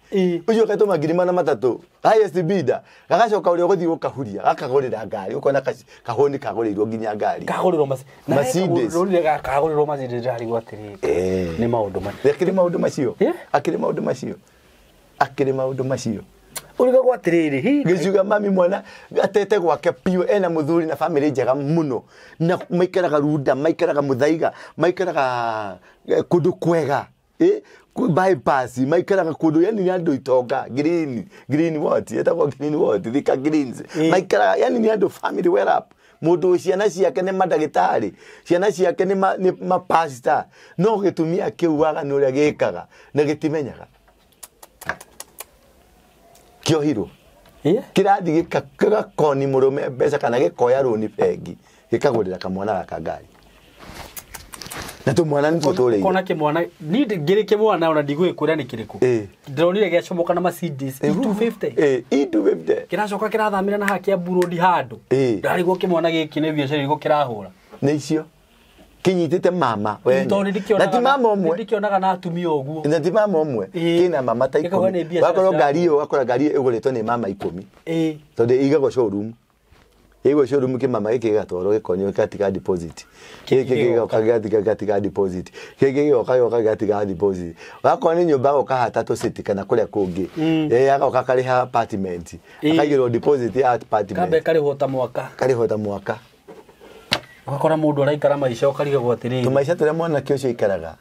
Ũcio agatũma 300,000 highest bidder gagacoka ũrĩa ũgũthiĩ gũkahuria gakagũrĩra ngari ũkona kahũni kagũrĩirwo nginya ngari. Kagũrĩrwo Mercedes. Kagũrĩrwo Mercedes ndarigwo atĩrĩrĩ. Nĩ maũndũ macio. Akĩrĩ maũndũ macio. Akĩrĩ maũndũ macio. Akĩrĩ maũndũ macio. Urigagwo atĩrĩrĩ gĩcuga mami mwana atete gwake piũ ena mũthuri na family njega mũno na maikaraga Runda maikaraga Muthaiga maikaraga kũndũ kwega bypass maikaraga kũndũ yani nĩ andũ itonga green green what etagwo green what Thika Greens maikaraga yani nĩ andũ family well up mũndũ ciana ciake nĩ mandagĩtarĩ ciana ciake nĩ mapastor no gĩtumia kĩu waganu ũrĩa gĩkaga na gĩtimenyaga kĩohirwo kĩrathiĩ gĩgakoni mũrũme mbeca kana gĩkoya rũni bengi gĩkagũrĩra kamwana gaka ngari na tũmwana nĩtuo tũrĩire kona kĩmwana ni ngĩrĩ kĩmwana ona ndigũgĩkwĩra nĩ kĩrĩkũ ndĩronire gĩacomoka na Mercedes E250 E250 kĩracoka kĩrathamĩra na haha Kiambu Road handũ ndarigwo kĩmwana gĩkĩ nĩ biacara irĩkũ kĩrahũra nĩ icio kinyitĩte mama wene na ti mama ũmwe ndikĩonaga na atumia ũguo na ti mama ũmwe kĩna mama ta 10 wakorwo ngari ĩyo ũgakora ngari ĩyo ĩgũrĩtwo nĩ mama 10 tondũ ĩigagwo showroom ĩigagwo showroom kĩmama gĩkĩ gĩgatwarwo gĩkonio gĩgatiga deposit gĩkĩ gĩgoka gĩgatiga deposit gĩkĩ gĩgoka gĩgatiga deposit wakorwo nĩ nyũmba agoka hatatũ city kana kũrĩa kũngĩ agoka akarĩha apartment akaigĩrwo deposit ya apartment kambe karĩhwo ta mwaka karĩhwo ta mwaka ũgakora mũndũ araikara maica ũkarigagwo atĩrĩrĩ tũmaica tũrĩa mwanake ũcio aikaraga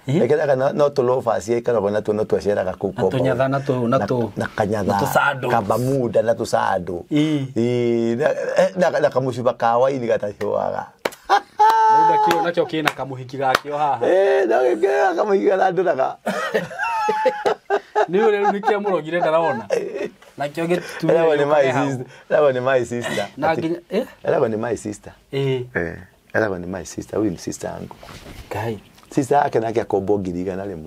aikaraga no tũlovaci aikaragwo natuo no twaceraga kũu na tũnyatha na tũ na tũ na kanyatha kabamuda na tũcandũ na kamũcuba ka waini gatacũaga rĩu nakĩo kĩna kamũhiki gakĩo haha no gĩkĩra kamũhiki gatandũraga nĩ ũrĩa rĩu nĩkĩamũrogire ndarona nakĩo gĩtumia Eragwo ni my sister. Na nginya eragwo ni my sister. Eragwo ni my sister, huyu ni sister yangu. Ngai. Sister yake nake akombo 100,000.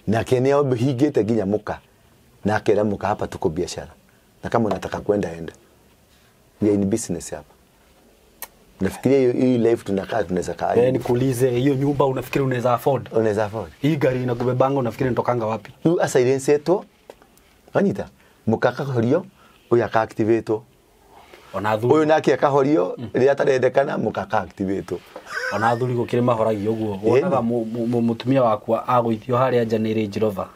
Nake nĩ hingĩte nginya mũka. Na akera mũka hapa tuko biashara. Na kama unataka kwenda enda. We are in business hapa. Nafikiria hii life tunakaa tunaweza kaa. Nikuulize hiyo nyumba unafikiri unaweza afford? Unaweza afford. Hii gari inakubebanga unafikiri nitokanga wapi? Rĩu asilencetwo. Wanyita? Mũkakahorio ũyũ aka-activatwo ona athuri ũyũ nake akahorio rĩrĩa atarendekana mũkaka-activatwo ona athuri gũkĩrĩ mahoragia ũguo wonaga mũtumia waku agũithio harĩa nja nĩ Range Rover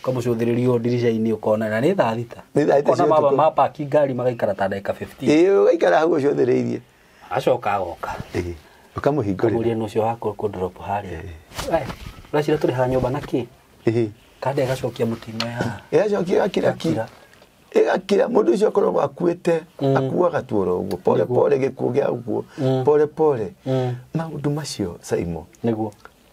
ũkamũcũthĩrĩria ndirica-inĩ ũkona na nĩ thaa thita ũkona mama mapaki ngari magaikara ta ndagĩka 15 ũgaikara hau ũcũthĩrĩirie acoka agoka ũkamũhingũrĩra ũkamũria nũ ũcio wa kũndrop harĩa ũreciria tũrĩhaga nyũmba na kĩ kanda ĩgacokia mũtino haha ĩgacokia gakira kira Ĩgakira mũndũ ũcio akoragwo akuĩte akuaga tu oro ũguo pole pole gĩkuũ gĩa ũguo pole pole. Maũndũ macio Saimo nĩguo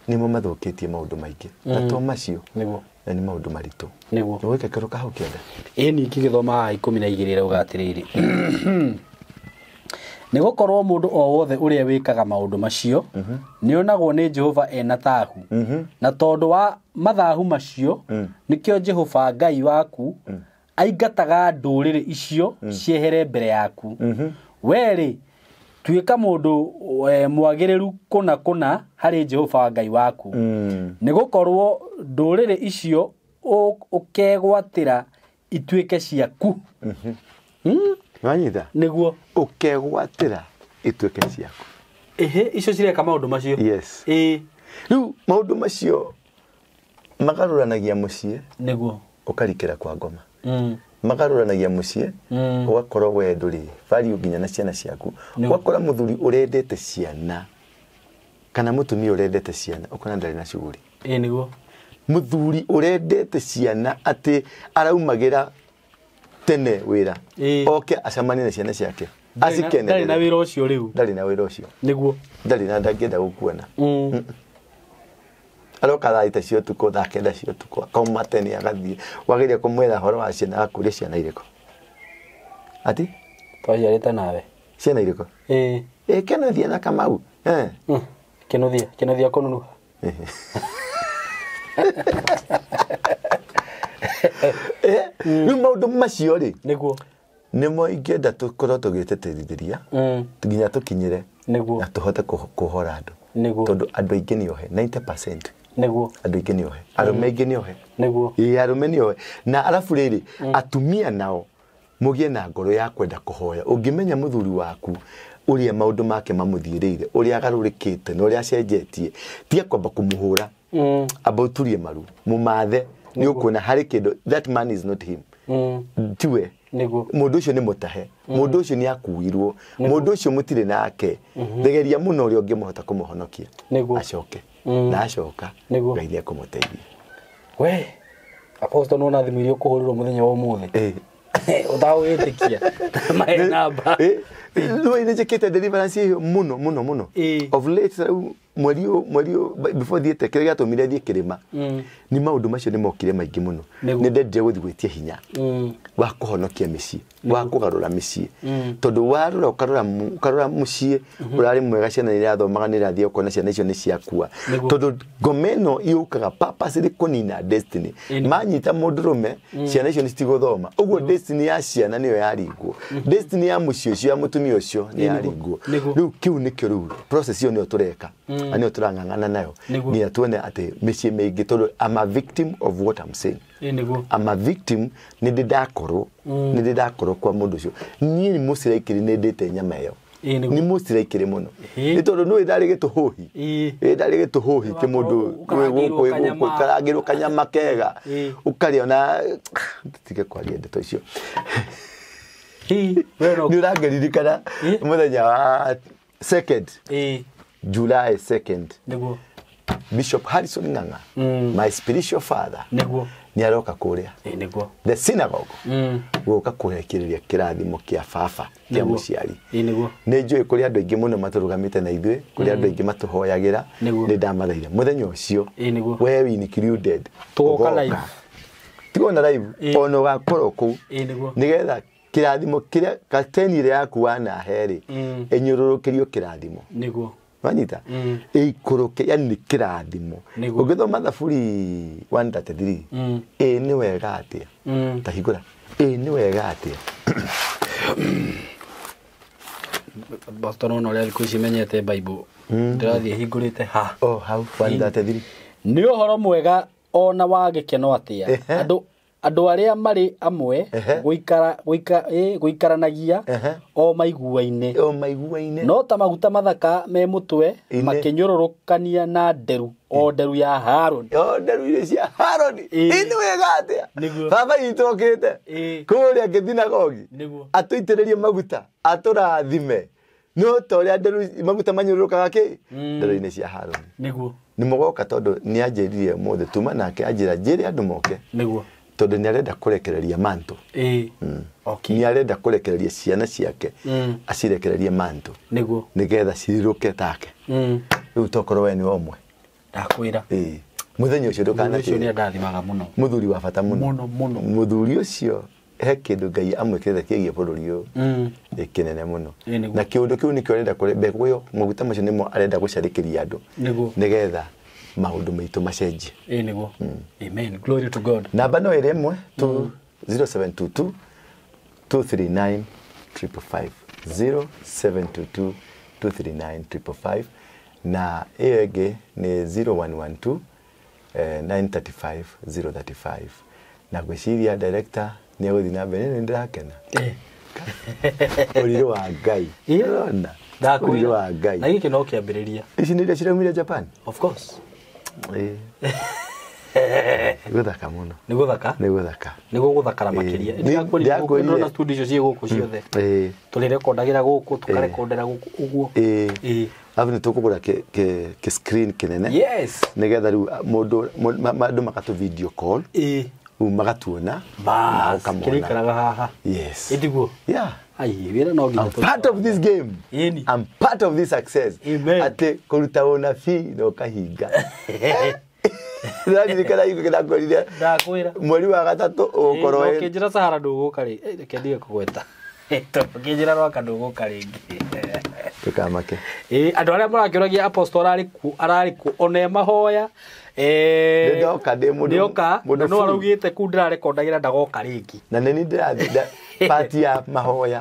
nĩmo mathũkĩtie maũndũ maingĩ na to macio nĩguo na nĩ maũndũ maritũ. Nĩguo Nĩwĩke kĩro hau kĩenda. Ĩĩ niĩ ngĩgĩthoma haha 12 ĩrauga atĩrĩrĩ, nĩ gũkorwo mũndũ o wothe ũrĩa wĩkaga maũndũ macio nĩonagwo nĩ Jehova ena thahu, na tondũ wa mathahu macio nĩkĩo Jehova Ngai waku aingataga ndũrĩrĩ icio ciehere mbere yaku. We-rĩ, tuĩka mũndũ mwagĩrĩru kũna kũna harĩ Jehova Ngai waku, nĩ gũkorwo ndũrĩrĩ icio ũkegwatĩra ituĩke ciaku. Wanyita? Nĩguo. Ũkegwatĩra ituĩke ciaku. Ĩhĩ, icio cireka maũndũ macio. Yes. Ĩĩ. Rĩu maũndũ macio magarũranagia mũciĩ. Nĩguo. Ũkarikĩra kwa ngoma. Magarũranagia mũciĩ, ũgakorwo we ndũrĩ value nginya na ciana ciaku. Ũgakora mũthuri ũrendete ciana kana mũtumia ũrendete ciana ũkona ndarĩ na shughuli. Ĩĩ nĩguo. Mũthuri ũrendete ciana atĩ araumagĩra tene wĩra oke acemanie na ciana ciake acikenere. Ndarĩ na wĩra ũcio rĩu. Ndarĩ na wĩra ũcio. Nĩguo. Ndarĩ na ndangĩenda gũkuona. Aroka thaa ita cia ũtukũ, thaa kenda cia ũtukũ, akauma tene agathiĩ. Wagĩrĩire kũmwĩra ũhoro wa ciana agakũria ciana irĩkũ? Ati? Twaciarĩte nawe. Ciana irĩkũ? Ĩĩ. Ĩ Kĩnuthia na Kamau. Kĩnuthia, Kĩnuthia kũnunuha. Rĩu maũndũ macio rĩ, Nĩguo. nĩmo ingĩenda tũkorwo tũgĩtetithĩria nginya tũkinyĩre Nĩguo. na tũhote kũhora andũ. Nĩguo. Tondũ andũ aingĩ nĩ ohe 90%. Nĩguo. Andũ aingĩ nĩ ohe. Arũme aingĩ nĩ ohe. Nĩguo. Ĩĩ arũme nĩ ohe. Na arabu rĩrĩ, atumia nao mũgĩe na ngoro ya kwenda kũhoya. Ũngĩmenya mũthuri waku ũrĩa maũndũ make mamũthiĩrĩire, ũrĩa agarũrĩkĩte na ũrĩa acenjetie, tiga kwamba kũmũhũra. Amba ũturie maru, mũmathe, nĩ ũkuona harĩ kĩndũ that man is not him. Tiwe. Nĩguo. Mũndũ ũcio nĩ mũtahe, mũndũ ũcio nĩ akuirwo, mũndũ ũcio mũtirĩ nake. Thegeria mũno ũrĩa ũngĩmũhota kũmũhonokia. Nĩguo. Acoke. Na acoka. Nĩguo. Ngai nĩ ekũmũteithia. We, Apostle nĩwona thimũ iria ũkũhũrĩrwo mũthenya wa ũmũthĩ. Ũtagũgĩtĩkia. Mahe namba. Nĩ njĩkĩte deliverance ĩyo mũno mũno mũno. Of late rĩu mweri ũyũ before thiĩte kĩrĩa gĩatũmire thiĩ kĩrĩma. Nĩ maũndũ macio nĩ mokire maingĩ mũno. Nĩ ndendire gũthiĩ gwĩtia hinya wa kũhonokia mĩciĩ, wa kũgarũra mĩciĩ. Tondũ warora ũkarora mũciĩ ũrarĩ mwega, ciana nĩ irathomaga, nĩ irathiĩ ũkona ciana icio nĩ ciakua. Tondũ ngoma ĩno yũkaga purposely kũnina destiny. Manyita mũndũrũme, ciana icio nĩ citigũthoma. Ũguo destiny ya ciana nĩyo yaringwo. Destiny ya mũciĩ ũcio ya mũtumia ũcio nĩ yaringwo. Rĩu kĩu nĩkĩo rĩu process ĩyo nĩyo tũreka. Na nĩyo tũrang'ang'ana nayo. Nginya tuone atĩ mĩciĩ mĩingĩ, tondũ I'm a victim of what I'm saying. I'm a victim, nĩ ndĩ ndakorwo, nĩ ndĩ ndakorwo kwa mũndũ ũcio. Niĩ nĩ mũciraikĩrĩ nĩ ndĩte nyama ĩyo. Nĩ mũciraikĩrĩ mũno. Nĩ tondũ nĩũĩ ndarĩ gĩtũhũhi. Ĩ ndarĩ gĩtũhũhi kĩ mũndũ ũkarangĩrwo kanyama kega. Ũkarĩa na tige kwaria ndeto icio. Nĩ ũrangeririkana mũthenya wa 2nd July 2nd. Nĩguo. Bishop Harrison Ng'ang'a, my spiritual father, Nĩguo. nĩ aroka kũrĩa. Nĩguo. The synagogue. Gũka kũrekereria kĩrathimo kĩa baba kĩa mũciari. Nĩguo. Nĩ njũĩ kũrĩ andũ aingĩ mũno matũrũgamĩte na ithuĩ, kũrĩ andũ aingĩ matũhoyagĩra. Nĩ ndamathaire mũthenya ũcio. Nĩguo. We we included. Tũgoka live. Tũgona live ona ũgakorwo kũu. Nĩguo. Nĩgetha kĩrathimo kĩrĩa kateni ĩrĩa yaku wanahe rĩ, ĩnyũrũrũkĩrio kĩrathimo. Nĩguo. Wanyita? Ĩikũrũke, yani nĩ kĩrathimo. Ũngĩthoma Thaburi 133, ĩ nĩ wega atĩa? Ta hingũra. Ĩ nĩ wega atĩa? Boston ona ũrĩa thikũ ici menyete Bible. Ndĩrathiĩ hingũrĩte ha. Oh, hau 133. Nĩ ũhoro mwega ona wa gĩkeno atĩa? Andũ arĩa marĩ amwe gũikaranagia o maiguaine. O maiguaine. No ta maguta mathaka me mũtwe makĩnyũrũrũkania na nderu o nderu ya Harũni. O nderu iria cia Harũni. Ĩ nĩ wega atĩa? Baba witũ okĩte kũrĩa gĩthinagogi atũitĩrĩrie maguta atũrathime. No ta ũrĩa nderu maguta manyũrũrũkaga kĩ nderu-inĩ cia Harũni. Nĩguo. Nĩ mũgoka tondũ nĩ anjĩrire ũmũthĩ tuma nake anjĩra njĩre andũ moke. Nĩguo. Tondũ nĩ arenda kũrekereria manto. Okay. Nĩ arenda kũrekereria ciana ciake. Acirekererie manto. Nĩguo. Nĩgetha cirirũke take. Rĩu tokorwo we nĩ ũmwe. Ndakwĩra. Mũthenya ũcio ndũkanatĩre. Ũcio nĩ andathimaga mũno. Mũthuri wa bata mũno. Mũno mũno. Mũthuri ũcio he kĩndũ Ngai amwĩkĩrĩte kĩgiĩ bũrũri ũyũ. Kĩnene mũno. Na kĩũndũ kĩu nĩkĩo arenda kũre mbegũ ĩyo maguta macio nĩmo arenda gũcarĩkĩria andũ. Nĩguo. Nĩgetha maũndũ maitũ macenjie. Nĩguo. Amen. Glory to God. Namba no ĩrĩ ĩmwe tu 0722 239 555 0722 239 555 na ĩyo ĩngĩ nĩ 0112 935 035 na gwĩciria director nĩ egũthiĩ na mbere nĩ ndĩrakena. Ũrirũ wa Ngai. Ũrona? Ũrirũ wa Ngai. Na gĩkĩ no kĩambĩrĩria. Ici nĩ iria ciraumire Japan? Of course. Gũthaka mũno. Nĩ gũthaka? Nĩ gũthaka. Nĩ gũgũthakara makĩria. Ndĩrakwĩrire na studio icio ciĩ gũkũ ciothe. Tũrĩrekondagĩra gũkũ, tũkarekondera gũkũ ũguo. Alafu nĩ tũkũgũra kĩ screen kĩnene. Yes. Nĩgetha rĩu mũndũ andũ magatũ video call. Rĩu magatuona. Na ũkamona. Kĩrĩikaraga haha. Yes. Ĩtiguo? Yeah. Ai, wĩra no nginya. I'm part of this game. I'm part of this success. Amen. Atĩ kũruta ũnabii na ũkahinga. Ndĩraririkana hingo kĩrakwĩrire. Ndakwĩra. Mweri wa gatatũ ũgũkorwo ũkĩnjĩra Sahara ndũgũka rĩ. Reke ndige kũgweta. Ũkĩnjĩra Rwaka ndũgũka rĩngĩ. Ndũkamake. Andũ arĩa marakĩũragia Apostle ararĩ kũ one mahoya. Nĩndoka ndĩ mũndũ. Nĩoka no araugĩte kũu ndĩrarekondagĩra ndagoka rĩngĩ. Na nĩ ndĩrathiĩ pati ya mahoya.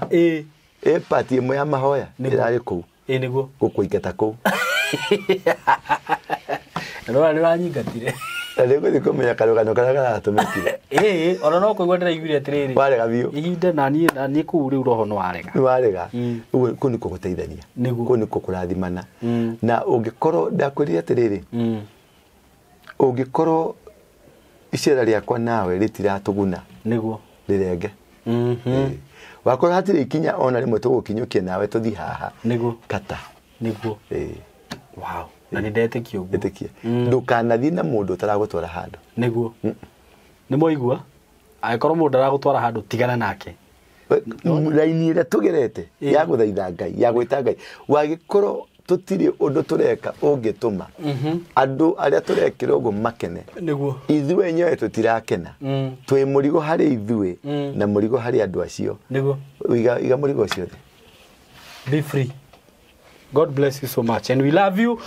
Pati ĩmwe ya mahoya ĩrarĩ kũu. Nĩguo. Gũkũingata kũu. Na nĩ ũranyingatire. Na nĩngũthiĩ kũmenya karũgano karĩa karatũmĩkire. Ona no kũigua ndĩraiguire atĩrĩrĩ. Warega biũ. Ihinda na niĩ kũu rĩu roho nĩ warega. Nĩ warega. Ũguo kũu nĩkuo gũteithania. Kũu nĩkuo kũrathimana. Na ũngĩkorwo ndakwĩrire atĩrĩrĩ. Ũngĩkorwo icera rĩakwa nawe rĩtiratũguna. Nĩguo. Rĩrenge. Wakorwo hatirĩ ikinya ona rĩmwe tũgũkinyũkia nawe tũthiĩ haha. Nĩguo. Kata. Nĩguo. Wow. Na nĩ ndetĩkia ũguo. Ĩtĩkia. Ndũkanathiĩ na mũndũ ũtaragũtwara handũ. Nĩguo. Nĩ mwaigua? Angĩkorwo mũndũ aragũtwara handũ tigana nake. Raini ĩrĩa tũgerete ya gũthaitha Ngai, ya gwĩta Ngai, wagĩkorwo tũtirĩ ũndũ tũreka ũngĩtũma andũ arĩa tũrekĩra ũguo makene. Nĩguo. Ithuĩ enyewe tũtirakena. Twĩ mũrigo harĩ ithuĩ na mũrigo harĩ andũ acio. Nĩguo. Iga mũrigo ũcio thĩ. Be free. God bless you so much and we love you.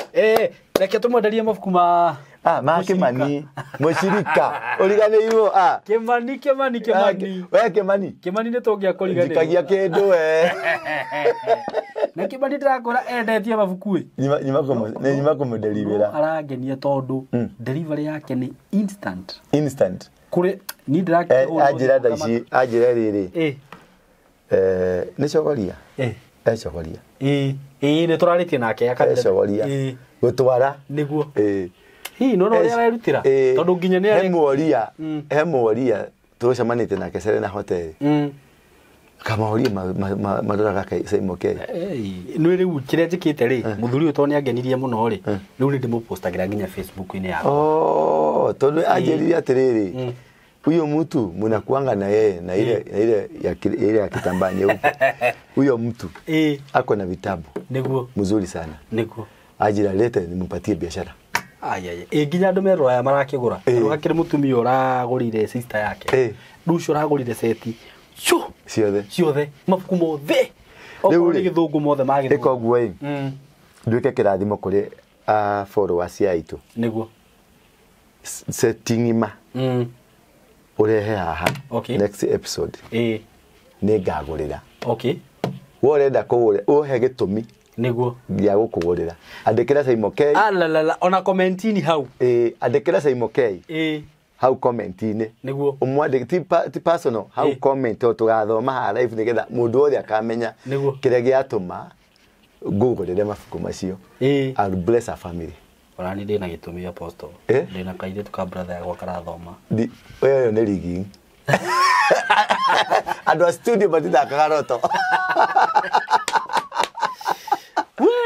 Reke tũmwenderie mabuku ma ma Kimani mũcirika ũriganĩirwo. Kimani Kimani Kimani. We Kimani. Kimani nĩ tũngĩakũriganĩrwo. Njikagia kĩndũ we. Na Kimani ndĩrakũra endetie mabuku ĩ. Nyima kũmũdeliverĩra. Arangenia tondũ delivery yake nĩ instant. Instant. Kũrĩ niĩ ndĩrakĩhũra. Anjĩra thaa ici anjĩra rĩrĩ. Nĩ cogoria. Ecogoria. Nĩ tũrarĩtie nake akanjĩra. Ecogoria. Gũtwara. Nĩguo. Hihi no ũrĩa arerutĩra tondũ nginya nĩ he mworia tũgũcemanĩtie nake Serena Hotel. Kamaũria maroraga Simon K. Nĩ rĩu kĩrĩa njĩkĩte rĩ mũthuri ũyũ tondũ nĩ angenirie mũno rĩ rĩu nĩ ndĩmũpostagĩra nginya Facebook-inĩ yakwa. Tondũ anjĩrire atĩrĩrĩ huyo mtu mnakuanga na yeye na ile ya kitambaa nyeupe. Huyo mtu ako na vitabu. Nĩguo. Mzuri sana. Nĩguo. Ajira lete nimpatie biashara. Aya nginya andũ merwo aya marakĩgũra. Rĩu hakĩrĩ mũtumia ũragũrire sister yake. Rĩu ũcio ũragũrire seti. Cu. Ciothe. Ciothe. Mabuku mothe. Okorwo nĩ gĩthũngũ mothe ma gĩthũngũ. Ĩka ũguo ĩ. Nduĩke kĩrathimo kũrĩ followers aitũ. Nĩguo. Seti ng'ima. Ũrehe haha. Next episode. Nĩ ngagũrĩra. Okay. We ũrenda kũgũra ũhe gĩtũmi. Nĩguo. Gĩa gũkũgũrĩra. Andĩkĩra Simon K. Alalala ona comment-inĩ hau. Andĩkĩra Simon K. Hau comment-inĩ. Nĩguo. Ũmwandĩke ti personal hau comment o tũgathoma haha live nĩgetha mũndũ wothe akamenya kĩrĩa gĩatũma ngũgũrĩre mabuku macio. I'll bless our family. Ona nĩ ndĩna gĩtũmi Apostle. Ndĩna kairĩtu ka brother yakwa karathoma. Ũyũ nĩ rigging. Andũ a studio matithakaga roto.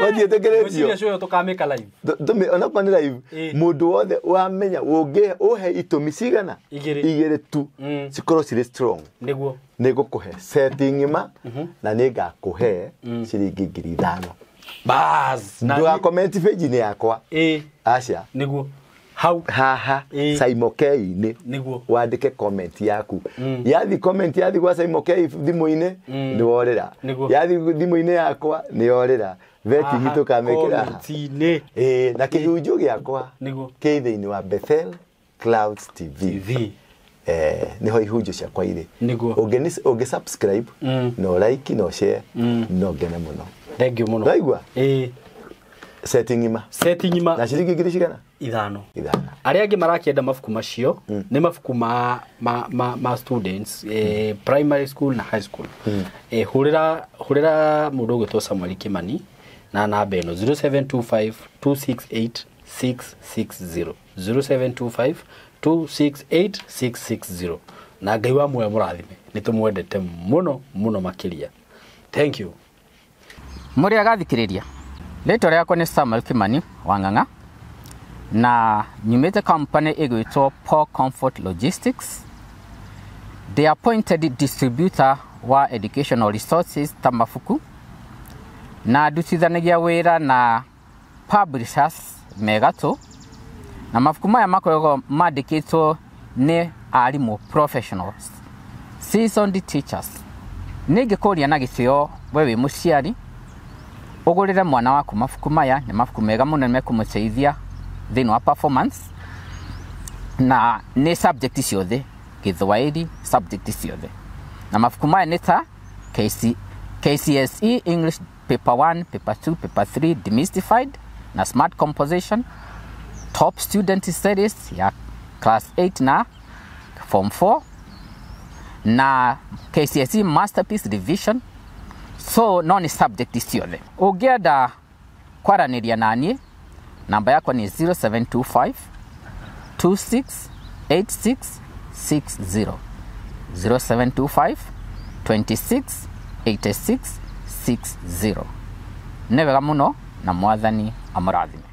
Matiĩtĩkĩrĩtio. Ngwĩciria show ĩyo tũkamĩka live. Onakorwo nĩ live, mũndũ wothe wamenya ũngĩ ũhe itũmi cigana? Igĩrĩ. Igĩrĩ tu, cikorwo cirĩ strong. Nĩguo. Nĩ ngũkũhe seti ng'ima na nĩ ngakũhe ciringi 5,000. Bas. Na Ndũgakomenti page-inĩ yakwa. Aca. Nĩguo. Hau. Haha Saimokei-inĩ. Nĩguo. Wandĩke comment yaku. Yathi comment yathi gwa Saimokei thimũ-inĩ, nĩ worĩra. Nĩguo. Yathi thimũ-inĩ yakwa, nĩ yorĩra. Vetting tũkamĩkĩra haha. Comment-inĩ. Na kĩhunjio gĩakwa Nĩguo. kĩ thĩinĩ wa Bethel Clouds TV. TV. Nĩho ihunjio ciakwa irĩ. Nĩguo. Ũngĩ subscribe, no like, no share, no ngene mũno. Thank you mũno. Waigua? Seti ng'ima. Seti ng'ima. Na ciringi ngiri cigana? 5. 5. Arĩa angĩ marakĩenda mabuku macio nĩ mabuku ma students, primary school na high school. Hũrĩra mũndũ ũgwĩtwo Samuel Kimani na namba ĩno 0725 268 660, 0725 268 660. Na Ngai wa muoyo mũrathime, nĩ tũmwendete mũno mũno makĩria. Thank you. Mũrĩ agathikĩrĩria, rĩtwa rĩakwa nĩ Samuel Kimani wa Ng'ang'a na nyumĩte company ĩgwĩtwo Paul Comfort Logistics. The appointed distributor wa educational resources ta mabuku, na ndutithanagia wĩra na publishers megatũ, na mabuku maya makoragwo mandĩkĩtwo nĩ arimũ professionals, seasoned teachers. Nĩngĩkũria na gĩtĩo we wĩ mũciari ũgũrĩre mwana waku mabuku maya, nĩ mabuku mega mũno mekũmũteithia thĩinĩ wa performance, na nĩ subject ciothe, Gĩthwaĩri subject ciothe. Na mabuku maya nĩ ta KCSE English Paper 1, Paper 2, Paper 3 Demystified na Smart Composition, Top Student Series ya Class 8 na Form 4, na KCSE Masterpiece Revision. So no ni subject ciothe. Ũngĩenda kwaranĩria naniĩ, namba yakwa nĩ 0725 268660, 0725 268660. Nĩ wega mũno na Mwathani amũrathime.